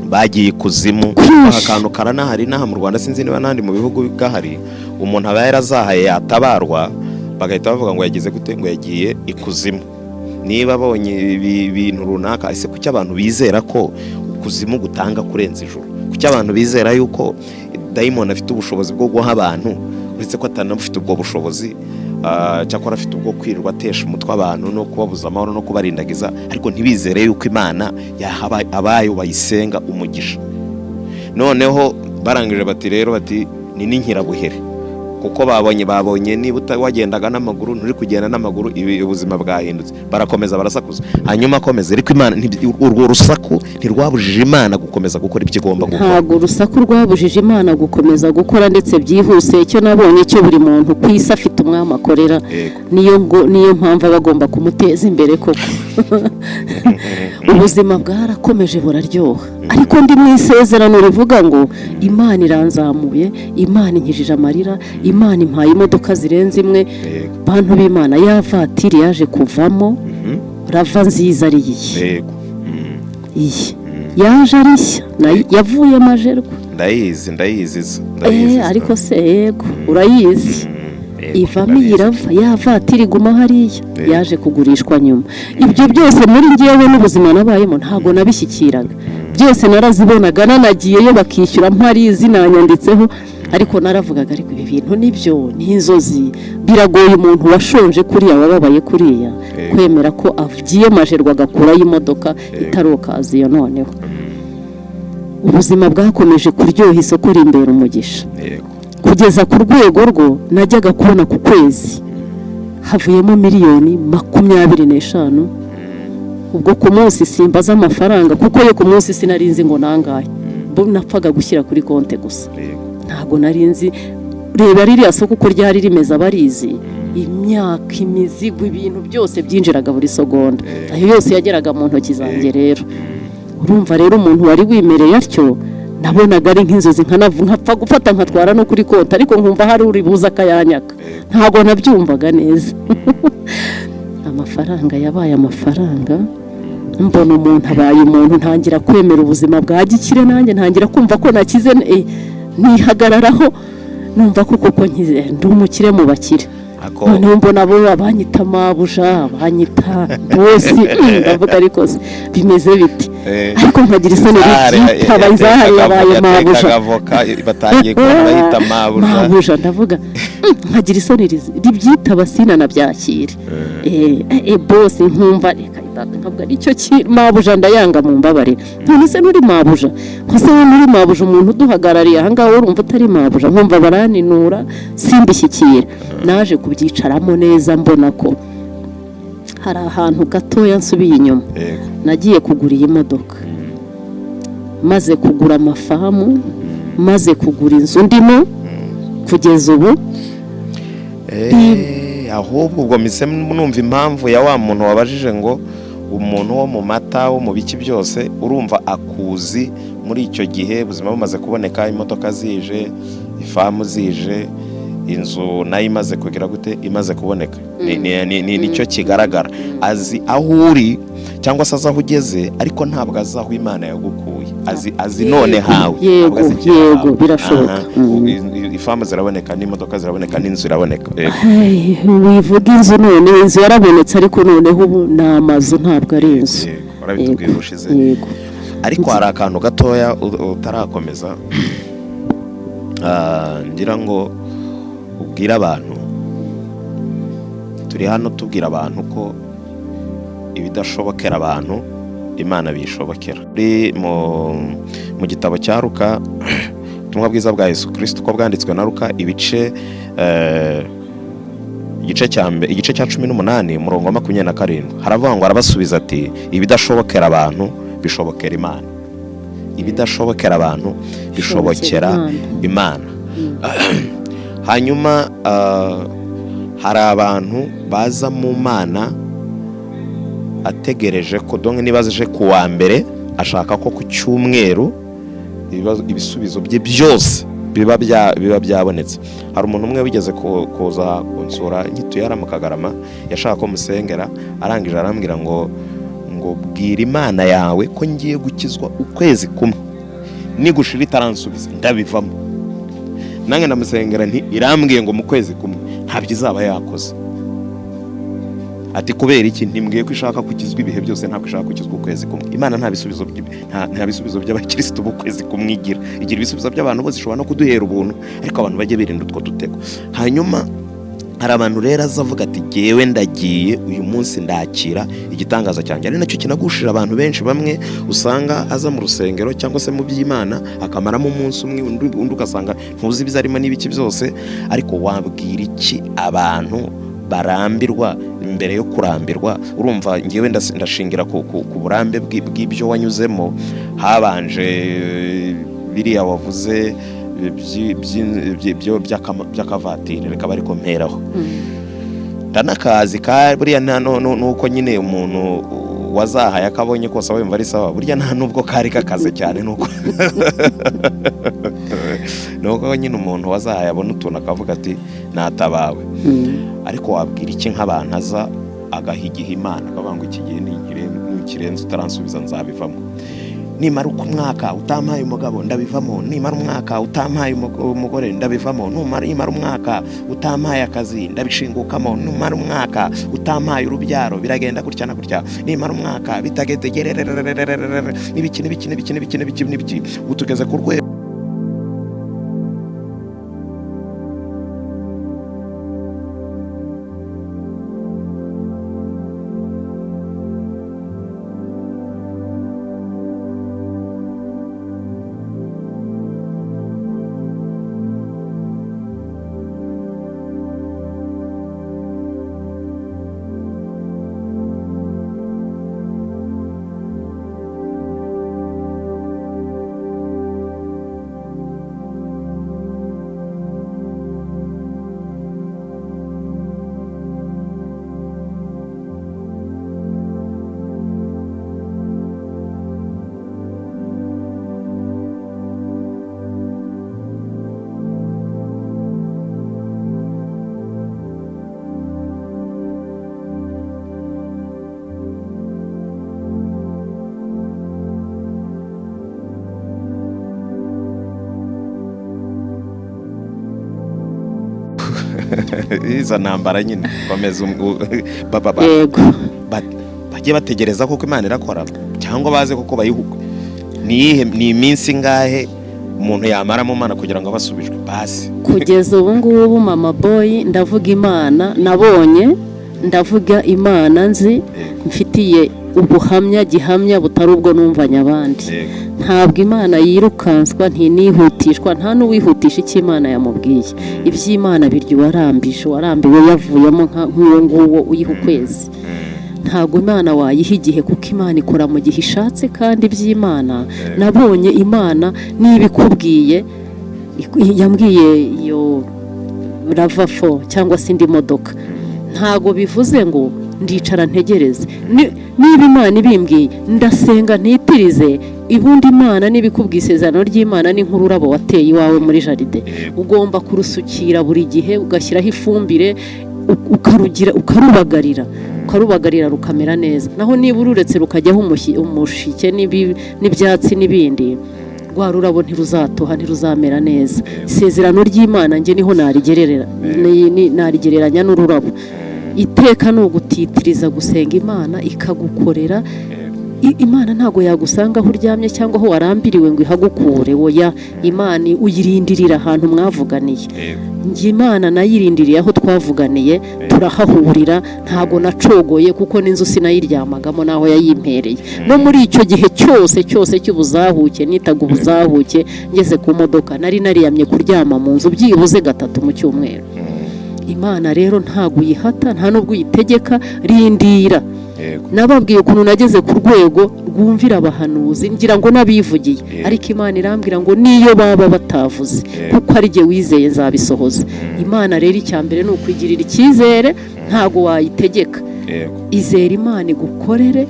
bagiye ikuzimu. Twinshi. Aka kantu karanahari n'aha mu Rwanda, sinzi niba n'ahandi mu bihugu gahari. Umuntu aba yarazahaye, yatabarwa, bagahita bavuga ngo yagize gute, ngo yagiye ikuzimu. Niba abonye ibintu runaka, ese kuki abantu bizera ko ukuzimu gutanga kurenza ijuru? Kuki abantu bizera yuko dayimoni afite ubushobozi bwo guha abantu, uretse ko atanafite ubwo bushobozi, cyakora afite ubwo kwirirwa atesha umutwe abantu no kubabuza amahoro no kubarindagiza, ariko ntibizere yuko Imana yaha abayo bayisenga umugisha? Noneho barangije bati rero, bati ni n'inkirabuhere, kuko babonye niba wagendaga n'amaguru nturi kugenda n'amaguru, ibi ubuzima bwahindutse. Barakomeza barasakuza, hanyuma akomeza, ariko Imana urwo rusaku ntirwabujije Imana gukomeza gukora ibyo igomba gukora. Ntabwo urusaku rwabujije Imana gukomeza gukora, ndetse byihuse. Icyo nabonye cyo, buri muntu ku isi afite umwami akorera. Niyo ngo niyo mpamvu aba agomba kumuteza imbere koko. Ubuzima bwarakomeje buraryoha, ariko ndi mu isezerano rivuga ngo Imana iranzamuye, Imana inkijije amarira, Imana impaye imodoka zirenze imwe. Bantu b'Imana, ya vatiri yaje kuvamo RAV4 nziza ari iyi. Iyi yaje ari nshya, nayo yavuye Magerwa. Ndayizi, ndayizi zo, ndayizi zo. Ariko se yego, urayizi. Yego, Ivamo ndabizi. iyi RAV4, ya vatiri iguma hariya. Yaje kugurishwa nyuma. Ibyo byose muri ngewe n'ubuzima nabayemo ntabwo nabishyikiraga, byose narazibonaga, nanagiyeyo bakishyura mpari zinanyanditseho, ariko naravugaga, ariko ibi bintu nibyo ni inzozi? Biragoye umuntu washonje kuriya, wababaye kuriya, kwemera ko agiye Magerwa agakurayo imodoka itari occasion. Noneho ubuzima bwakomeje kuryoha, isoko rimbera umugisha, kugeza ku rwego rwo najyaga kubona ku kwezi havuyemo miliyoni 25. Ubwo ku munsi simbaza amafaranga, kuko yo ku munsi sinari nzi ngo nangahe, bo napfaga gushyira kuri konti gusa. Ntabwo nari nzi. Reba ririya soko uko ryari rimeze, abarizi, imyaka, imizigo, ibintu byose byinjiraga buri segonda. Ayo yose yageraga mu ntoki zanjye. Rero urumva rero, umuntu wari wimereye atyo, nabonaga ari nk'inzozi, nkapfa gufata nkatwara no kuri konti, ariko nkumva hari uri buze akayanyaka. Ntabwo nabyumvaga neza. Amafaranga yabaye amafaranga, mbona umuntu abaye umuntu, ntangira kwemera ubuzima bwa gikire, nanjye ntangira kumva ko nakize, nihagararaho, numva ko koko nkize, ndi umukire mu bakire. Noneho mbona abo banyita mabuja, banyita boss, ndavuga ariko se bimeze biti? Ariko nkagira isoni Zahare ribyitaba izahari yabaye mabuja. Yatekaga avoka, batangiye kubona bayita mabuja. Mabuja, ndavuga, nkagira isoni ribyitaba, sinanabyakire. Boss, nkumva reka data, nkavuga nicyo ki mabuja, ndayanga mu mbabare. None se nturi mabuja? Nko se wowe nturi mabuja? Umuntu uduhagarariye aha ngaha urumva utari mabuja? Nkumva baraninura, simbishyikira. Naje kubyicaramo neza, mbona ko hari ahantu gatoya nsubiye inyuma. Nagiye kugura iyi modoka, maze kugura amafamu, maze kugura inzu ndimo kugeza ubu. Ahubwo ubwo mise numva impamvu ya wa muntu wabajije ngo umuntu wo mu mata, wo mu biki byose, urumva akuzi muri icyo gihe ubuzima bumaze kuboneka, imodoka zije, ifamu zije, inzu nayo imaze kugira gute, imaze kuboneka. Nicyo kigaragara, azi aho uri. Cyangwa se azi aho ugeze, ariko ntabwo azi aho Imana yagukuye. Azi none hawe. Yego, ntabwo azi kera yego, hawe. Birashoboka. Aha. Ifamu ziraboneka, n'imodoka ziraboneka, n'inzu iraboneka. Yego. Hey, wivuga inzu, none inzu yarabonetse, ariko noneho ubu ni amazu, ntabwo ari inzu. Yego, warabitubwiye ubushize. Yego. Ariko hari akantu gatoya utarakomeza. Ngira ngo ubwire abantu, turi hano tubwira abantu ko ibidashobokera abantu Imana bishobokera. Turi mu gitabo cya Luka, ubutumwa bwiza bwa Yesu Kristo uko bwanditswe na Luka, ibice igice cya mbere, igice cya 18, umurongo wa 27, haravuga ngo: "Arabasubiza ati: ibidashobokera abantu bishobokera Imana." Ibidashobokera abantu bishobokera Imana. Hanyuma hari abantu baza mu Mana ategereje ko, donc niba aje ku wa mbere, ashaka ko ku cyumweru ibisubizo bye byose biba byabonetse. Hari umuntu umwe wigeze kuza kunsura nkituye hariya mu Kagarama, yashaka ko musengera, arangije arambwira ngo "Bwira Imana yawe ko ngiye gukizwa ukwezi kumwe, nigushira itaransubiza ndabivamo." Nange ndamusengera nti: "Irambwiye ngo mu kwezi kumwe ntabyo izaba yakoze." Ati: "Kubera iki?" Ntimbwiye ko ishaka gukizwa ibihe byose, ntabwo ishaka gukizwa ukwezi kumwe. Imana nta bisubizo by'abakirisitu b'ukwezi kumwe igira. Igira ibisubizo by'abantu bose, ishobora no kuduhera ubuntu, ariko abantu bajye birinda utwo dutego. Hanyuma hari abantu rero aza avuga ati: "Jyewe ndagiye uyu munsi, ndakira igitangaza cyanjye." Ari nacyo kinagushira abantu benshi. Bamwe usanga aza mu rusengero cyangwa se mu by'Imana akamaramo umunsi umwe, undi ugasanga ntuzi ibyo arimo n'ibiki byose. Ariko wabwira iki abantu barambirwa? Mbere yo kurambirwa, urumva ngewe ndashingira ku burambe bw'ibyo wanyuzemo. Habanje biriya wavuze by'akavatiri, reka bari mperaho, ndanakazi ka buriya nta nuko nyine umuntu wazahaye akabonye kose aba yumva ari sawa. Burya nta nubwo kari kakaze cyane, nuko nyine umuntu wazahaye abona utuntu akavuga ati: "Natabawe." Ariko wabwira iki nk'abantu aza agaha igihe Imana, akavuga ngo: "Iki gihe nikirenze utaransubiza nzabivamo. Nimara uko umwaka utampaye umugabo ndabivamo, nimara umwaka utampaye umugore ndabivamo, nimara umwaka utampaye akazi ndabishingukamo, numara umwaka utampaye urubyaro biragenda gutya na gutya, nimara umwaka bitagetegererererererere n'ibiki n'ibiki n'ibiki n'ibiki n'ibiki n'ibiki"? Ubu tugeze ku rwego izo ntambara nyine. Komeza Yego. Bajye bategereza koko Imana irakora, cyangwa baze koko bayihugwe. Ni iyihe, ni iminsi ingahe umuntu yamara mu Mana kugira ngo abasubijwe basi? Kugeza ubu ngubu, mama boy, ndavuga Imana nabonye, ndavuga Imana nzi, mfitiye ubuhamya gihamya butari ubwo numvanye abandi. Ntabwo Imana yirukanswa, ntinihutishwa, nta n'uwihutisha icyo Imana yamubwiye. Iby'Imana birya uwarambije, uwarambiwe yavuyemo nk'uwo nguwo uyiha ukwezi. Ntabwo Imana wayiha igihe, kuko Imana ikora mu gihe ishatse. Kandi iby'Imana nabonye, Imana niba ikubwiye, yambwiye iyo RAV4 cyangwa se indi modoka, ntabwo bivuze ngo ndicara ntegereze. Niba Imana ibimbwiye, ndasenga ntitirize. Ibundi Imana niba ikubwiye, isezerano ry'Imana ni nk'ururabo wateye iwawe muri jardin. Ugomba kurusukira buri gihe, ugashyiraho ifumbire, ukarugira, ukarubagarira, Ukarubagarira rukamera neza. Naho niba ururetse rukajyaho umushike n'ibyatsi n'ibindi, rwa rurabo ntiruzatoha, ntiruzamera neza. Isezerano ry'Imana njye niho narigereranya n'ururabo. Iteka ni ugutitiriza gusenga Imana ikagukorera. Imana ntabwo yagusanga aho uryamye cyangwa aho warambiriwe ngo ihagukure. Oya, Imana uyirindirira ahantu mwavuganiye. Njye Imana nayirindiriye aho twavuganiye, turahahurira. Ntabwo nacogoye, kuko n'inzu sinayiryamagamo n'aho yayimpereye. No muri icyo gihe cyose cyose cy'ubuzahuke, nitaga ubuzahuke, ngeze ku modoka nari nariyamye kuryama mu nzu byibuze 3 mu cyumweru. Imana rero ntabwo uyihata, nta n'ubwo uyitegeka, rindira. Nababwiye ukuntu nageze ku rwego rwumvira abahanuzi, ngira ngo n'abivugiye, ariko Imana irambwira ngo niyo baba batavuze, kuko ari jye wizeye, nzabisohoza. Imana rero, icya mbere ni ukwigirira icyizere, ntabwo wayitegeka. Izera Imana igukorere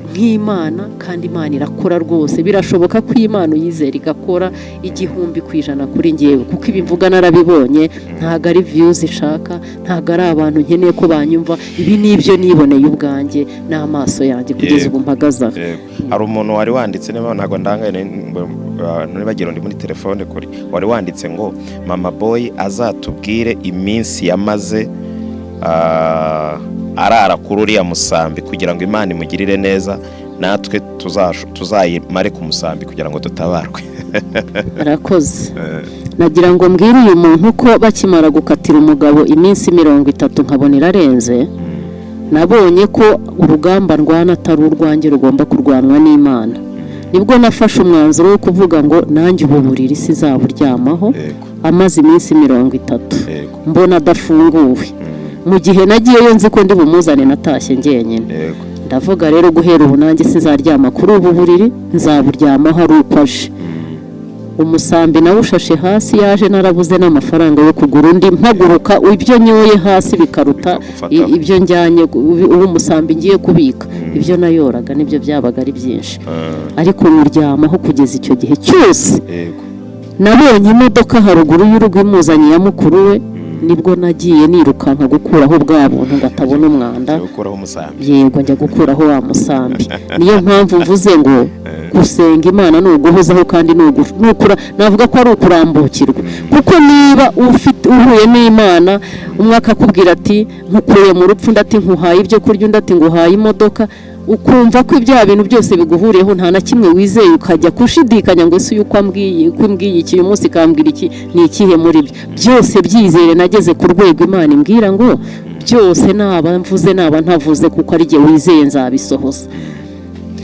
nk'Imana, kandi Imana irakora rwose. Birashoboka ko Imana uyizera igakora 1000% kuri ngewe, kuko ibi mvuga narabibonye. Ntabwo ari views ishaka, ntabwo ari abantu nkeneye ko banyumva. Ibi ni ibyo niboneye ubwanjye n'amaso yanjye kugeza ubu mpagaze aha. Hari umuntu wari wanditse, niba ntabwo ndangaye nibagira ndi muri telefone kuri, wari wanditse ngo Mama Boy azatubwire iminsi yamaze arara kuri uriya musambi kugira ngo Imana imugirire neza, natwe tuzayimare ku musambi kugira ngo dutabarwe. Arakoze. Nagira ngo mbwire uyu muntu ko bakimara gukatira umugabo iminsi 30, nkabona irarenze, nabonye ko urugamba ndwana atari urwanjye, rugomba kurwanwa n'Imana. Nibwo nafashe umwanzuro wo kuvuga ngo nanjye ubu buriri sizaburyamaho. Amaze iminsi 30 mbona adafunguwe, mu gihe nagiyeyo nzi ko ndi bumuzane, natashye njyenyine. Ndavuga rero, guhera ubu nanjye sinzaryama kuri ubu buriri, nzaburyamaho ari uko aje. Umusambi nawe ushashe hasi, yaje narabuze n'amafaranga yo kugura undi, mpaguruka ibyo nyoye hasi bikaruta Bikagufataho. Ibyo njyanye ubu umusambi ngiye kubika. Ibyo nayoraga nibyo byabaga ari byinshi, ariko muryamaho kugeza icyo gihe cyose. Nabonye imodoka haruguru y'urugo imuzanye ya mukuru we, nibwo nagiye nirukanka gukuraho bwa buntu ngo atabona umwanda. Yo gukuraho umusambi. Yego, njya gukuraho wa musambi. Niyo mpamvu mvuze ngo gusenga Imana ni uguhozaho, kandi ni navuga ko ari ukurambukirwa, kuko niba ufite uhuye n'Imana, umwe akakubwira ati nkukuye mu rupfu, undi ati nkuhaye ibyo kurya, undi ati nguhaye imodoka, ukumva ko ibya bintu byose biguhuriyeho nta na kimwe wizeye, ukajya kushidikanya ngo ese uyu uko ambwiye, uko imbwiye iki uyu munsi ikambwira iki, ni ikihe muri byo byose? Byizere. Nageze ku rwego Imana imbwira ngo byose, naba mvuze naba ntavuze, kuko ari jye wizeye, nzabisohoza.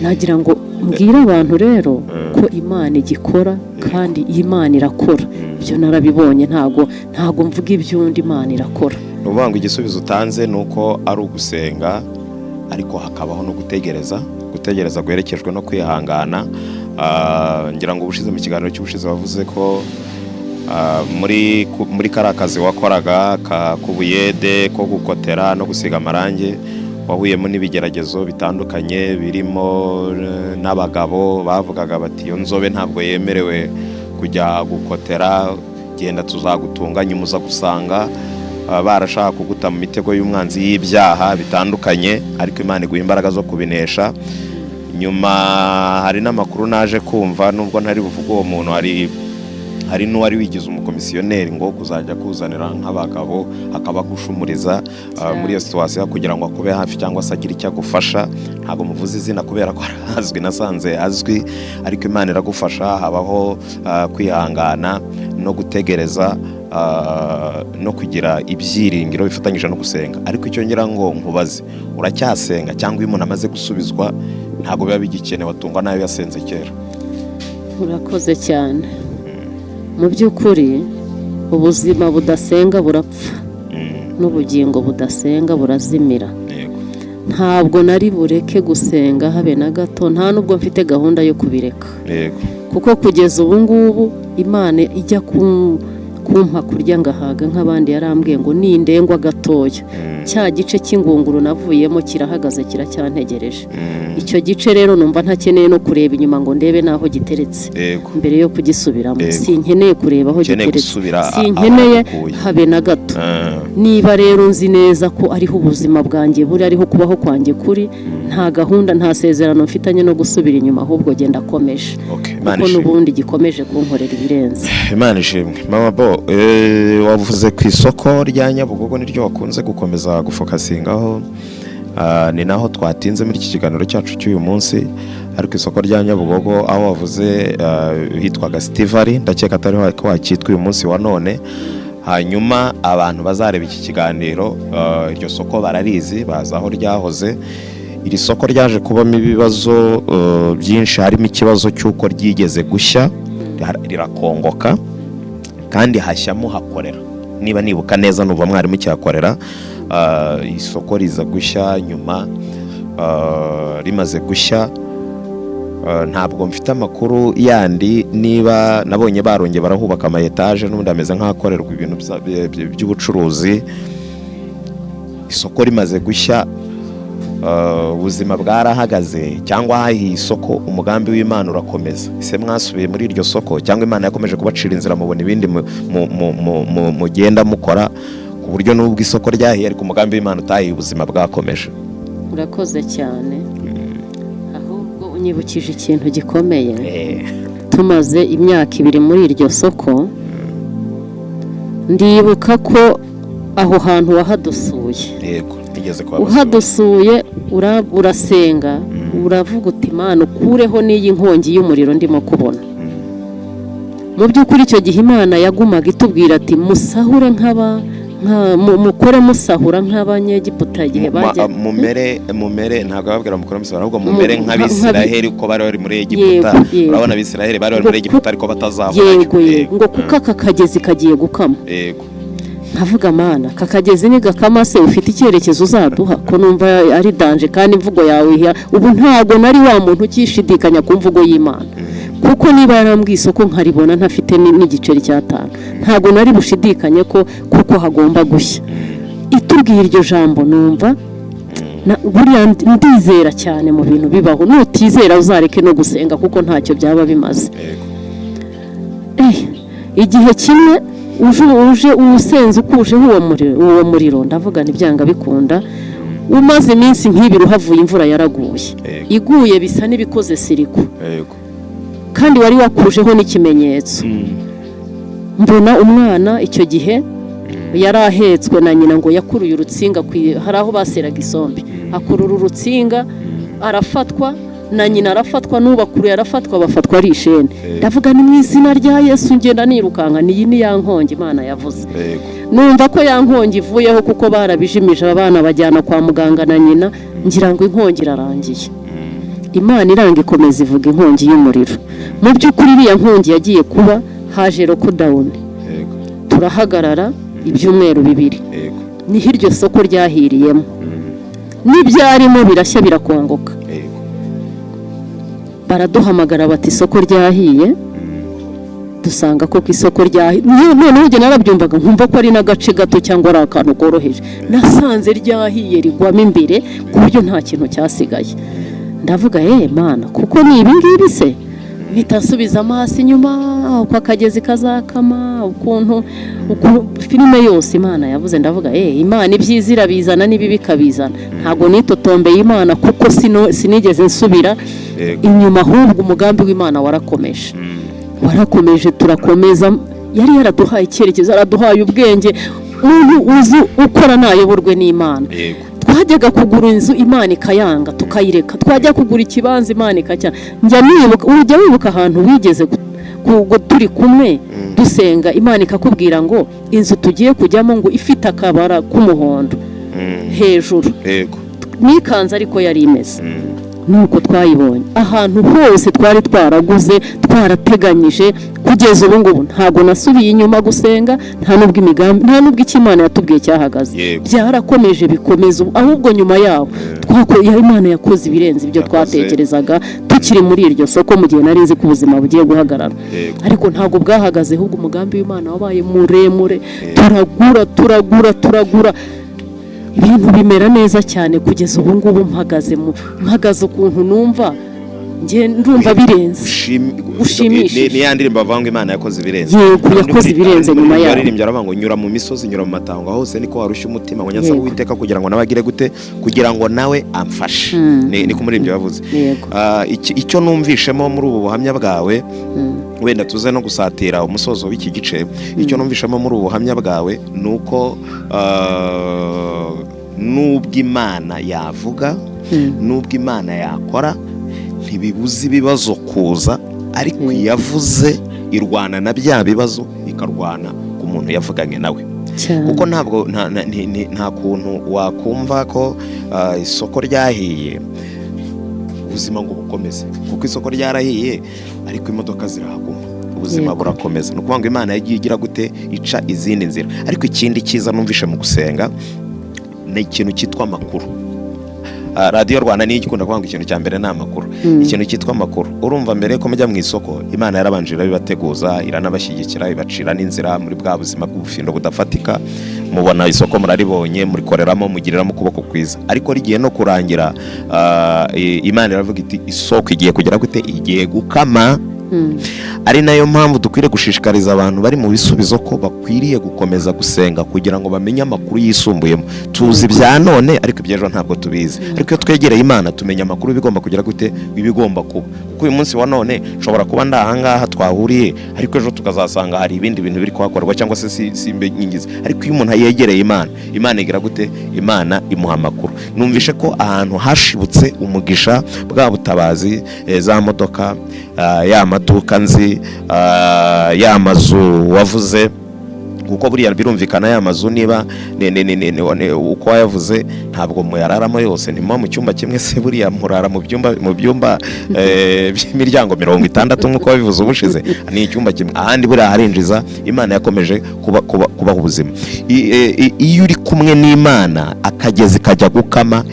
Nagira ngo mbwire abantu rero ko Imana igikora, kandi Imana irakora. Ibyo narabibonye, ntago mvuga iby'undi, Imana irakora. Ni ukuvuga ngo igisubizo utanze ni uko ari ugusenga, ariko hakabaho no gutegereza, gutegereza guherekejwe no kwihangana. Ngira ngo ubushize, mu kiganiro cy'ubushize, wavuze ko muri kariya kazi wakoraga k'ubuyede ko gukotera no gusiga amarangi, wahuyemo n'ibigeragezo bitandukanye, birimo n'abagabo bavugaga bati iyo nzobe ntabwo yemerewe kujya gukotera, genda tuzagutunga. Nyuma uza gusanga barashaka kuguta mu mitego y'umwanzi y'ibyaha bitandukanye, ariko Imana iguha imbaraga zo kubinesha. Nyuma hari n'amakuru naje kumva, nubwo ntari buvuge uwo muntu, hari n'uwari wigize umukomisiyoneri ngo kuzajya kuzanira nk'abagabo akabagushumuriza muri iyo situation kugira ngo akube hafi cyangwa se agire icyo agufasha. Ntabwo muvuze izina kubera ko arazwi, nasanze azwi, ariko Imana iragufasha, habaho kwihangana no gutegereza no kugira ibyiringiro bifatanyije no gusenga. Ariko icyo ngira ngo nkubaze, uracyasenga, cyangwa iyo umuntu amaze gusubizwa ntabwo biba bigikenewe, atungwa n'ayo yasenze kera? Urakoze cyane. Mu by'ukuri ubuzima budasenga burapfa, n'ubugingo budasenga burazimira. Ntabwo nari bureke gusenga habe na gato, nta nubwo mfite gahunda yo kubireka, kuko kugeza ubu ngubu Imana ijya Kumpa kurya ngahaga nk'abandi, yarambwiye ngo nindengwa gatoya, cya gice cy'ingunguru navuyemo kirahagaze, kiracyantegereje. Icyo gice rero numva ntakeneye no kureba inyuma ngo ndebe n'aho giteretse mbere yo kugisubiramo. Sinkeneye kureba aho Ukeneye giteretse, gusubira aho sinkeneye wagukuye. habe na gato. Niba rero nzi neza ko ariho ubuzima bwanjye buri, ariho kubaho kwanjye kuri, nta gahunda, nta sezerano mfitanye no gusubira inyuma, ahubwo genda akomeje, Imana kuko ishimwe. n'ubundi gikomeje kunkorera ibirenze. Imana ishimwe. Mama Bo, wavuze ku isoko rya Nyabugogo, niryo wakunze gukomeza gufocusingaho. Ni naho twatinze muri iki kiganiro cyacu cy'uyu munsi. Ariko isoko rya Nyabugogo aho wavuze hitwaga Stivari, ndakeka atariho ko hakitwa uyu munsi wa none. Hanyuma abantu bazareba iki kiganiro, iryo soko bararizi, bazi aho ryahoze. Iri soko ryaje kubamo ibibazo byinshi, harimo ikibazo cy'uko ryigeze gushya rirakongoka, kandi hashyamo hakorera, niba nibuka neza nuva mwarimu cyakorera. Isoko riza gushya nyuma, rimaze gushya, ntabwo mfite amakuru yandi, niba nabonye barongeye barahubaka ama etaje, n'ubundi ameze nk'ahakorerwa ibintu by'ubucuruzi. Isoko rimaze gushya, ubuzima bwarahagaze cyangwa hahiye isoko, umugambi w'Imana urakomeza? Ese mwasubiye muri iryo soko, cyangwa Imana yakomeje kubacira inzira, mubona ibindi mugenda mukora, ku buryo n'ubwo isoko ryahiye ariko umugambi w'Imana utahiye, ubuzima bwakomeje? Urakoze cyane, ahubwo unyibukije ikintu gikomeye. Tumaze imyaka 2 muri iryo soko, ndibuka ko aho hantu wahadusuye. Yego, nigeze kuhabasura. Uhadusuye, urasenga, uravuga uti: "Imana, ukureho n'iyi nkongi y'umuriro ndimo kubona." Mu by'ukuri icyo gihe Imana yagumaga itubwira ati: "Musahure nk'aba mukore musahura nk'Abanyegiputa igihe bajya." Mumere, ntabwo babwira mukore musahura, ahubwo mumere nk'Abisiraheli uko bari bari muri Egiputa. Yego. Urabona Abisiraheli bari bari muri Egiputa ariko batazavayo. Yego, ngo kuko aka kagezi kagiye gukama. Nkavuga: "Mana, aka kagezi ni gakama se ufite icyerekezo uzaduha, ko numva ari danger?" Kandi imvugo yawe ubu ntabwo nari wa muntu ukishidikanya ku mvugo y'Imana, kuko niba yarambwiye isoko nkaribona ntafite n'igiceri cy'atanu, ntabwo nari bushidikanye ko kuko hagomba gushya. Itubwiye iryo jambo, numva buriya ndizera cyane mu bintu bibaho. Nutizera uzareke no gusenga, kuko ntacyo byaba bimaze. Igihe kimwe uje usenze, ukujeho uwo muriro, ndavuga ntibyanga bikunda. Umaze iminsi nk'ibiri uhavuye, imvura yaraguye. Iguye bisa n'ibikoze siriko, kandi wari wakujeho n'ikimenyetso. Mbona umwana icyo gihe yari ahetswe na nyina, ngo yakuruye urutsinga, hari aho baseraga isombe, akurura urutsinga arafatwa, na nyina arafatwa, n'ubakuruye arafatwa, bafatwa ari ishene. Ndavuga ni mu izina rya Yesu, ngenda nirukanka, niyi ni ya nkongi Imana yavuze. Numva ko ya nkongi ivuyeho, kuko barabijimije, abana bajyana kwa muganga na nyina, ngira ngo inkongi irarangiye. Imana iranga, ikomeza ivuga inkongi y'umuriro. Mu by'ukuri iriya nkongi yagiye kuba, haje lockdown, turahagarara ibyumweru 2. Niho iryo soko ryahiriyemo, n'ibyarimo birashya, birakongoka. Baraduhamagara bati: "Isoko ryahiye." Dusanga koko isoko ryahiye. Noneho njye narabyumvaga nkumva ko ari n'agace gato cyangwa ari akantu koroheje. Nasanze ryahiye, rigwamo imbere ku buryo nta kintu cyasigaye. Ndavuga: "Yeee, Mana, kuko ni ibi ngibi se?" Mpita nsubiza amaso inyuma, uko akagezi kazakama, ukuntu filime yose Imana yavuze. Ndavuga: "Eee, Imana ibyiza irabizana n'ibibi ikabizana." Ntabwo nitotombeye Imana, kuko sinigeze nsubira inyuma, ahubwo umugambi w'Imana warakomeje, warakomeje, turakomeza. Yari yaraduhaye icyerekezo, yaraduhaye ubwenge. Umuntu uzi ukora nayoborwe n'Imana. Twajyaga kugura inzu, Imana ikayanga, tukayireka. Twajya kugura ikibanza, Imana ikacyanga. Njya nibuka, ujya wibuka ahantu wigeze turi kumwe dusenga, Imana ikakubwira ngo inzu tugiye kujyamo ngo ifite akabara k'umuhondo hejuru? Nikanze, ariko yari imeze nuko twayibonye. Ahantu hose twari twaraguze, twarateganyije, kugeza ubu ngubu ntabwo nasubiye inyuma gusenga, nta n'ubwo imigambi, nta n'ubwo icyo Imana yatubwiye cyahagaze. Byarakomeje, bikomeza ubu. Ahubwo nyuma yaho Imana yakoze ibirenze ibyo Yakoze. twatekerezaga. Tukiri muri iryo soko, mu gihe nari nzi ko ubuzima bugiye guhagarara, ariko ntabwo bwahagaze, ahubwo umugambi w'Imana wabaye muremure. Turagura, turagura, turagura, ibintu bimera neza cyane kugeza ubu ngubu mpagaze ukuntu numva njye ndumva birenze. Ushimishije. Ni ya ndirimbo bavuga ngo Imana yakoze ibirenze. Yego, yakoze ibirenze nyuma yaho. Yaririmbye aravuga ngo nyura mu misozi, nyura mu matango, hose niko warushya umutima, ngo nyasaba Uwiteka kugira ngo nawe agire gute, kugira ngo nawe amfashe. Niko umuririmbyi yavuze. Icyo numvishemo muri ubu buhamya bwawe, wenda tuze no gusatira umusozo w'iki gice, icyo numvishemo muri ubu buhamya bwawe ni uko nubwo Imana yavuga, nubwo Imana yakora, ntibibuza ibibazo kuza, ariko yavuze irwana na bya bibazo, ikarwana ku muntu yavuganye nawe. Kuko ntabwo nta kuntu wakumva ko isoko ryahiye, ubuzima ngo bukomeze, kuko isoko ryarahiye ariko imodoka zirahaguma, ubuzima burakomeza. Ni ukuvuga ngo Imana yagiye igira gute, ica izindi nzira. Ariko ikindi cyiza numvishe mu gusenga ni ikintu cyitwa amakuru. Radiyo Rwanda niyo ikunda kuvuga ngo ikintu cya mbere ni amakuru. Ikintu cyitwa amakuru, urumva mbere ko mujya mu isoko, Imana yarabanje irabibateguza, iranabashyigikira, ibacira n'inzira muri bwa buzima bw'ubufindo budafatika. Mubona isoko muraribonye, murikoreramo, mugiriramo ukuboko kwiza, ariko rigiye no kurangira, Imana iravuga iti isoko igiye kugera gute, igiye gukama. Ari nayo mpamvu dukwiriye gushishikariza abantu bari mu bisubizo ko bakwiriye gukomeza gusenga kugira ngo bamenye amakuru yisumbuyemo. Tuzi ibya none ariko iby'ejo ntabwo tubizi, ariko iyo twegereye Imana tumenya amakuru bigomba kugira gute, ibigomba kuba. Kuko uyu munsi wa none nshobora kuba ndi ahangaha twahuriye, ariko ejo tukazasanga hari ibindi bintu biri kuhakorwa, cyangwa se simbe nyingizi. Ariko iyo umuntu yegereye Imana, Imana igira gute, Imana imuha amakuru. Numvishe ko ahantu hashibutse umugisha, bwa butabazi, za modoka, ya maduka nzi, ya mazu wavuze, kuko buriya birumvikana ya mazu niba uko wayavuze ntabwo muyararamo yose, ntimuba mu cyumba kimwe se? Buriya murara mu byumba by'imiryango 60 nk'uko wabivuze ubushize, ni icyumba kimwe, ahandi buriya harinjiza. Imana yakomeje kubaha ubuzima. Iyo uri kumwe n'Imana, akagezi kajya gukama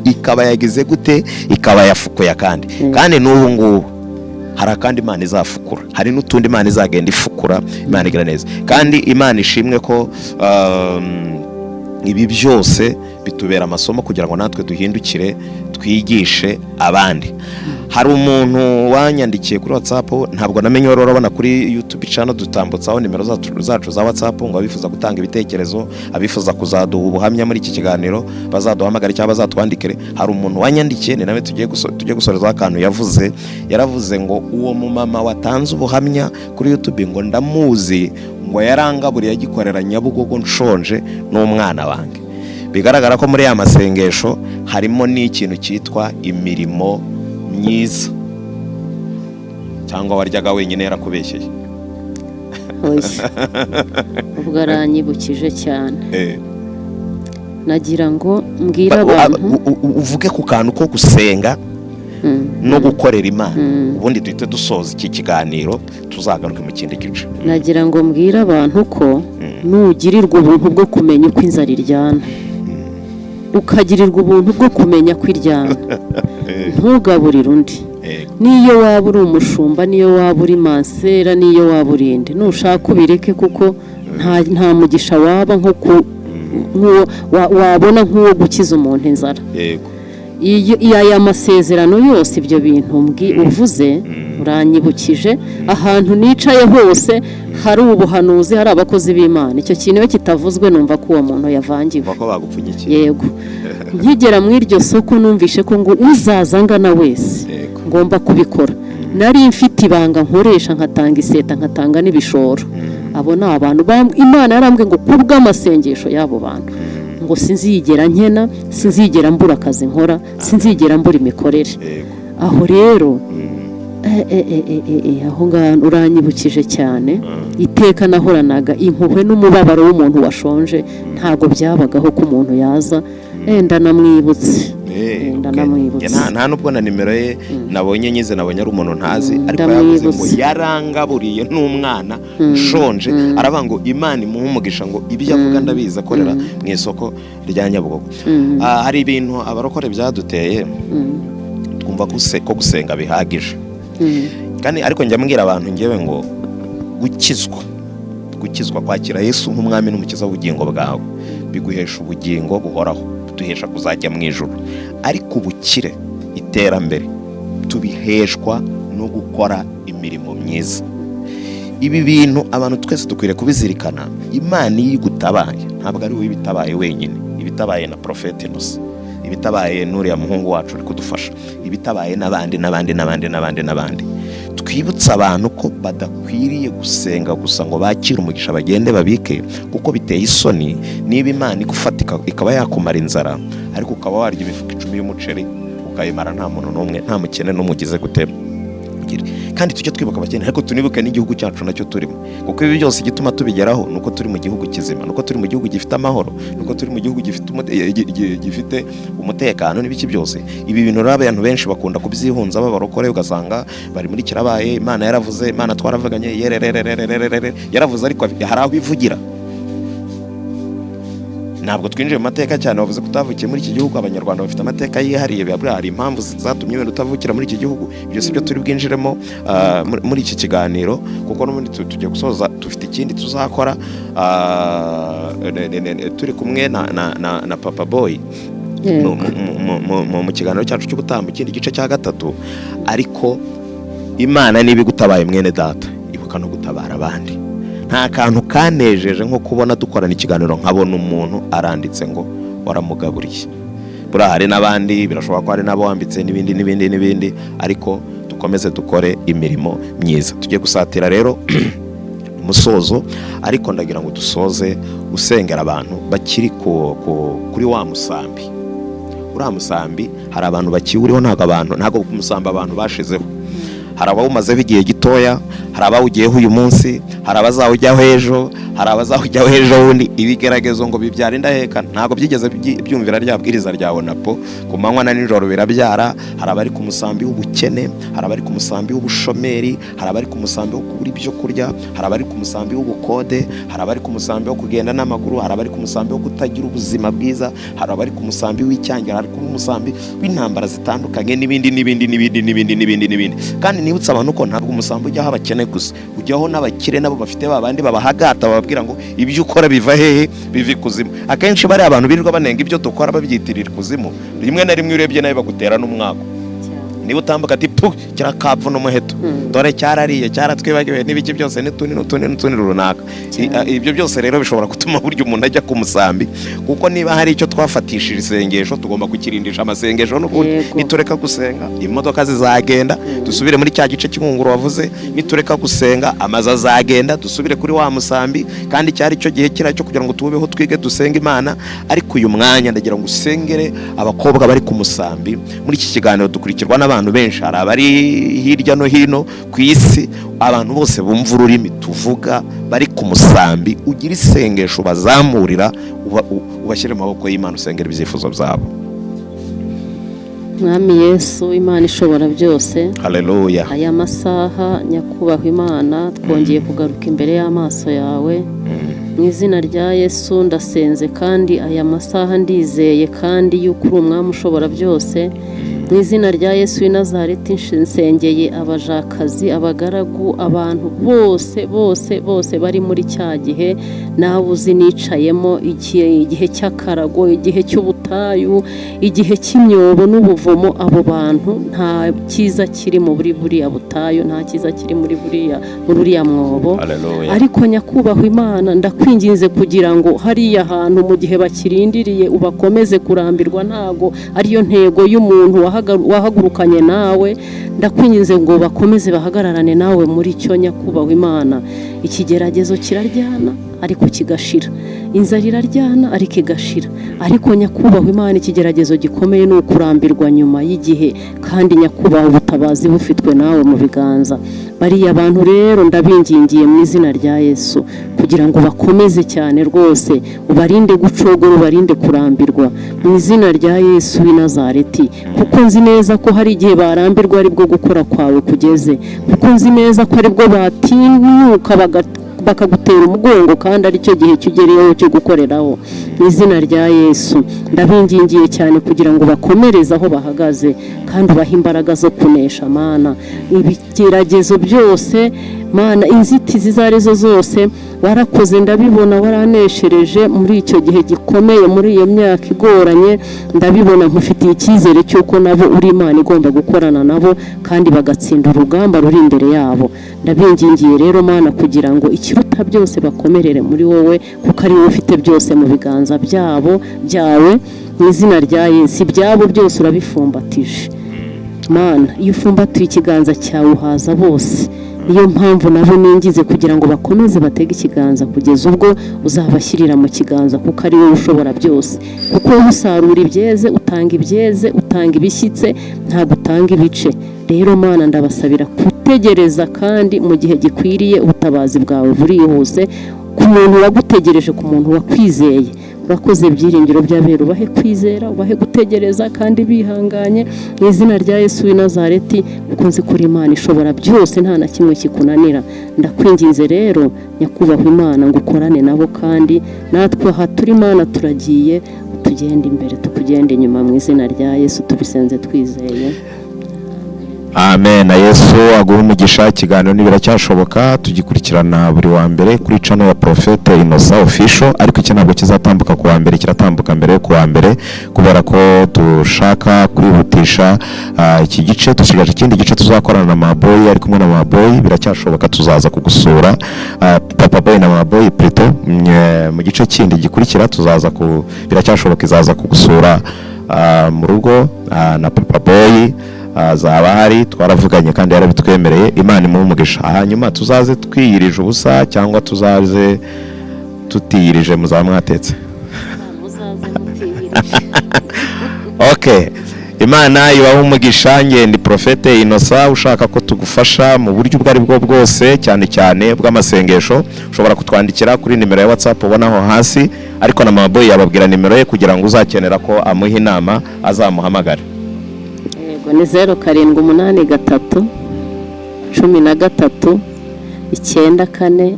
ikaba yagize gute, ikaba yafukuye akandi. Kandi n'ubu ngubu hari akandi Imana izafukura, hari n'utundi Imana izagenda ifukura. Imana igira neza, kandi Imana ishimwe ko ibi byose bitubera amasomo kugira ngo natwe duhindukire twigishe abandi. Hari umuntu wanyandikiye kuri WhatsApp, ntabwo namenye wari urabona kuri YouTube channel dutambutsaho nimero zacu za WhatsApp, ngo abifuza gutanga ibitekerezo, abifuza kuzaduha ubuhamya muri iki kiganiro bazaduhamagare cyangwa bazatwandikire. Hari umuntu wanyandikiye, ni nawe tugiye gusorezaho akantu yavuze. Yaravuze ngo uwo mumama watanze ubuhamya kuri YouTube ngo ndamuzi, ngo yarangaburiye agikorera Nyabugogo nshonje n'umwana wanjye. Bigaragara ko muri ya masengesho harimo n'ikintu cyitwa imirimo myiza. Cyangwa waryaga wenyine yarakubeshyeye? Oya, ubwo aranyibukije cyane. Nagira ngo mbwire abantu. Uvuge ku kantu ko gusenga no gukorera Imana, ubundi duhite dusoza iki kiganiro, tuzagaruke mu kindi gice. Nagira ngo mbwire abantu ko nugirirwa ubuntu bwo kumenya uko inzara iryana, ukagirirwa ubuntu bwo kumenya ko iryana, ntugaburire undi. Niyo waba uri umushumba, niyo waba uri mansera, niyo waba uri inde, nushaka ubireke, kuko nta mugisha waba nko nk'uwo wabona nk'uwo gukiza umuntu inzara. Iyo aya masezerano yose, ibyo bintu uvuze uranyibukije, ahantu nicaye hose hari ubuhanuzi, hari abakozi b'Imana, icyo kintu iyo kitavuzwe numva ko uwo muntu yavangiwe. Ko bagupfunyikiye. Yego, nkigera muri iryo soko numvishe ko ngo uzaza angana wese ngomba kubikora. Nari mfite ibanga nkoresha, nkatanga iseta, nkatanga n'ibishoro. Abo ni abantu Imana yarambwiye ngo kubw'amasengesho y'abo bantu ngo sinzigera nkena, sinzigera mbura akazi nkora, sinzigera mbura imikorere. Aho rero aho ngaho uranyibukije cyane. Iteka nahoranaga impuhwe n'umubabaro w'umuntu washonje. Ntabwo byabagaho ko umuntu yaza. Ndanamwibutse. Ndanamwibutse. Nta nubwo na nimero ye nabonye nyize, nabonye ari umuntu ntazi, ariko yavuze ngo Ndamwibutse. yarangaburiye n'umwana nshonje, aravuga ngo Imana imuhe umugisha, ngo ibyo avuga ndabizi, akorera mu isoko rya Nyabugogo. Hari ibintu abarokore byaduteye. Twumva ko gusenga bihagije. Kandi ariko njya mbwira abantu ngewe ngo gukizwa, kwakira Yesu nk'umwami n'umukiza w'ubugingo bwawe, biguhesha ubugingo buhoraho, duhesha kuzajya mu ijuru. Ariko ubukire, iterambere, tubiheshwa no gukora imirimo myiza. Ibi bintu abantu twese dukwiriye kubizirikana. Imana iyo igutabaye, ntabwo ari wowe ibitabaye wenyine, ibitabaye na Porofeti Inosa, ibitabaye n'uriya muhungu wacu uri kudufasha, ibitabaye n'abandi n'abandi n'abandi n'abandi n'abandi. Twibutse abantu ko badakwiriye gusenga gusa ngo bakire umugisha bagende babike, kuko biteye isoni niba Imana igufatika ikaba yakumara inzara, ariko ukaba warya imifuka 10 y'umuceri ukayimara, nta muntu n'umwe, nta mukene n'umwe ugize gute. Kandi tujye twibuka abakene, ariko tunibuke n'igihugu cyacu nacyo turimo, kuko ibi byose igituma tubigeraho ni uko turi mu gihugu kizima, ni uko turi mu gihugu gifite amahoro, ni uko turi mu gihugu gifite umutekano n'ibiki byose. Ibi bintu rero abantu benshi bakunda kubyihunza b'abarokore, ugasanga bari muri kirabaye, Imana yaravuze, Imana twaravuganye, yererererererere, yaravuze, ariko hari aho ivugira. Ntabwo twinjiye mu mateka cyane. Bavuze ko utavukiye muri iki gihugu. Abanyarwanda bafite amateka yihariye. Buriya hari impamvu zatumye wenda utavukira muri iki gihugu. Ibyo si byo turi bwinjiremo muri iki kiganiro, kuko n'ubundi tugiye gusoza, dufite ikindi tuzakora turi kumwe na Papa Boy mu kiganiro cyacu cy'ubutaha, mu kindi gice cya gatatu. Ariko Imana niba igutabaye, mwene data, ibuka no gutabara abandi. Nta kantu kanejeje nko kubona dukorana ikiganiro, nkabona umuntu aranditse ngo waramugaburiye. Buriya hari n'abandi, birashoboka ko hari n'abo wambitse, n'ibindi n'ibindi n'ibindi, ariko dukomeze dukore imirimo myiza. Tugiye gusatira rero umusozo, ariko ndagira ngo dusoze usengera abantu bakiri kuri wa musambi. Uriya musambi hari abantu bakiwuriho. Ntabwo ku musambi abantu bashizeho. Hari abawumazeho igihe gitoya, hari abawugiyeho uyu munsi, hari abazawujyaho ejo, hari abazawujyaho ejo bundi. Ibigeragezo ngo bibyara indaheka, ntabwo byigeze byumvira rya bwiriza rya onapo. Ku manywa na nijoro birabyara. Hari abari ku musambi w'ubukene, hari abari ku musambi w'ubushomeri, hari abari ku musambi wo kubura ibyo kurya, hari abari ku musambi w'ubukode, hari abari ku musambi wo kugenda n'amaguru, hari abari ku musambi wo kutagira ubuzima bwiza, hari abari ku musambi w'icyangira, hari ku musambi w'intambara zitandukanye, n'ibindi n'ibindi n'ibindi n'ibindi n'ibindi n'ibindi. Kandi nibutse abantu ko ntabwo umusambi ujyaho abakene gusa, ujyaho n'abakire nabo bafite ba bandi babahagata, bababwira ngo ibyo ukora biva hehe? Biva ikuzimu. Akenshi bariya abantu birirwa banenga ibyo dukora babyitirira ikuzimu, rimwe na rimwe urebye nawe bagutera n'umwako. Niba utambuka ati: "Pu, kirakapfu n'umuheto, dore cyarariye, cyaratwibagiwe," n'ibiki byose n'utundi n'utundi n'utundi runaka. Ibyo byose rero bishobora gutuma burya umuntu ajya ku musambi, kuko niba hari icyo twafatishije isengesho, tugomba kukirindisha amasengesho n'ubundi. Nitureka gusenga, imodoka zizagenda, dusubire muri cya gice cy'ingunguru wavuze. Nitureka gusenga, amazu azagenda, dusubire kuri wa musambi. Kandi cyari cyo gihe kiriya cyo kugira ngo tubeho, twige, dusenge Imana. Ariko uyu mwanya ndagira ngo usengere abakobwa bari ku musambi. Muri iki kiganiro dukurikirwa n'abantu benshi, hari abari hirya no hino ku isi, abantu bose bumva ururimi tuvuga bari ku musambi. Ugira isengesho bazamurira, ubashyire mu maboko y'Imana, usengera ibyifuzo byabo. Mwami Yesu, Imana ishobora byose, Haleluya. aya masaha, nyakubahwa Imana, twongeye kugaruka imbere y'amaso yawe. Mu izina rya Yesu ndasenze, kandi aya masaha ndizeye kandi yuko uri umwami ushobora byose. Mu izina rya Yesu w'i Nazareti, nsengeye abajakazi, abagaragu, abantu bose bose bose bari muri cya gihe nawe uzi nicayemo, igihe cy'akarago, igihe cy'ubutayu, igihe cy'imyobo n'ubuvumo. Abo bantu nta cyiza kiri muri buriya butayu, nta cyiza kiri muri uriya mwobo. Haleluya. Ariko nyakubahwa Imana, ndakwinginze kugira ngo hariya hantu, mu gihe bakirindiriye, ubakomeze kurambirwa. Ntago ariyo ntego y'umuntu wahagurukanye nawe. Ndakwinginze ngo bakomeze bahagararane nawe muri cyo. Nyakubahwa Imana, ikigeragezo kiraryana ariko kigashira, inzara iraryana ariko igashira, ariko nyakubahwa Imana, ikigeragezo gikomeye ni ukurambirwa nyuma y'igihe, kandi nyakubahwa ubutabazi bufitwe nawe mu biganza. Bariya bantu rero ndabingingiye mu izina rya Yesu kugira ngo bakomeze cyane rwose, ubarinde gucogora, ubarinde kurambirwa mu izina rya Yesu w'i Nazareti, kuko nzi neza ko hari igihe barambirwa aribwo gukora kwawe kugeze, kuko nzi neza ko aribwo batinyuka bakagutera umugongo, kandi aricyo gihe cyugereyeho cyo gukoreraho. Mu izina rya Yesu ndabingingiye cyane kugira ngo bakomereze aho bahagaze, kandi ubahe imbaraga zo kunesha Mana ibigeragezo byose, Mana inzitizi izo arizo zose. Warakoze ndabibona, waraneshereje muri icyo gihe gikomeye, muri iyo myaka igoranye ndabibona. Nkufitiye icyizere cy'uko nabo uri Imana igomba gukorana nabo kandi bagatsinda urugamba ruri imbere yabo. Ndabingingiye rero Mana kugira ngo ikiruta byose bakomerere muri wowe, kuko ari wowe ufite byose mu biganza byabo byawe. Mu izina rya Yesu ibyabo byose urabifumbatije Mana. Iyo ufumbatuye ikiganza cyawe uhaza bose. Niyo mpamvu nabo ningize kugira ngo bakomeze batege ikiganza kugeza ubwo uzabashyirira mu kiganza, kuko ari wowe ushobora byose. Kuko wowe usarura ibyeze, utanga ibyeze, utanga ibishyitse, ntabwo utanga ibice. Rero Mana ndabasabira gutegereza, kandi mu gihe gikwiriye ubutabazi bwawe burihuse ku muntu wagutegereje, ku muntu wakwizeye. Urakoze byiringiro by'abera, ubahe kwizera, ubahe gutegereza kandi bihanganye, mu izina rya Yesu w'i Nazareti, kuko nzi ko uri Imana ishobora byose, nta na kimwe kikunanira. Ndakwinginze rero nyakubahwa Imana ngo ukorane nabo, kandi natwe aha turi Imana turagiye, tugende imbere tukugende inyuma, mu izina rya Yesu tubisenze twizeye. Amen. Na Yesu aguha umugisha. Ikiganiro ntibiracyashoboka, tugikurikirana buri wa mbere kuri channel ya Prophete Innocent Official, ariko iki ntabwo kizatambuka ku wa mbere, kiratambuka mbere yo ku wa mbere, kubera ko dushaka kwihutisha iki gice. Dusigaje ikindi gice tuzakorana na Maboy, ari kumwe na Maboy. Biracyashoboka tuzaza kugusura, Papa Boy na Maboy plutôt, mu gice kindi gikurikira tuzaza ku biracyashoboka izaza kugusura mu rugo, na Papa Boy azaba ahari, twaravuganye kandi yarabitwemereye. Imana imuhe umugisha. Hanyuma tuzaze twiyirije ubusa cyangwa tuzaze tutiyirije, muzaba mwatetse? Muzaze mutiyirije. Okay, Imana ibahe umugisha. Ngende Prophete Innocent. Ushaka ko tugufasha mu buryo ubwo ari bwo bwose, cyane cyane bw'amasengesho, ushobora kutwandikira kuri nimero ya WhatsApp ubonaho hasi, ariko na Mama Boy yababwira nimero ye kugira ngo uzakenera ko amuha inama azamuhamagare. Yego, ni 0783 13 94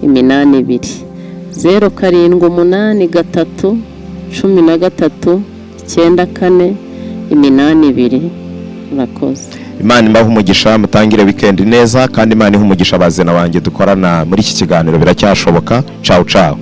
82, 0783 13 94 82. Murakoze. Imana ibahe umugisha, mutangire weekend neza, kandi Imana ihe umugisha abazena banjye dukorana muri iki kiganiro biracyashoboka. Ciao ciao.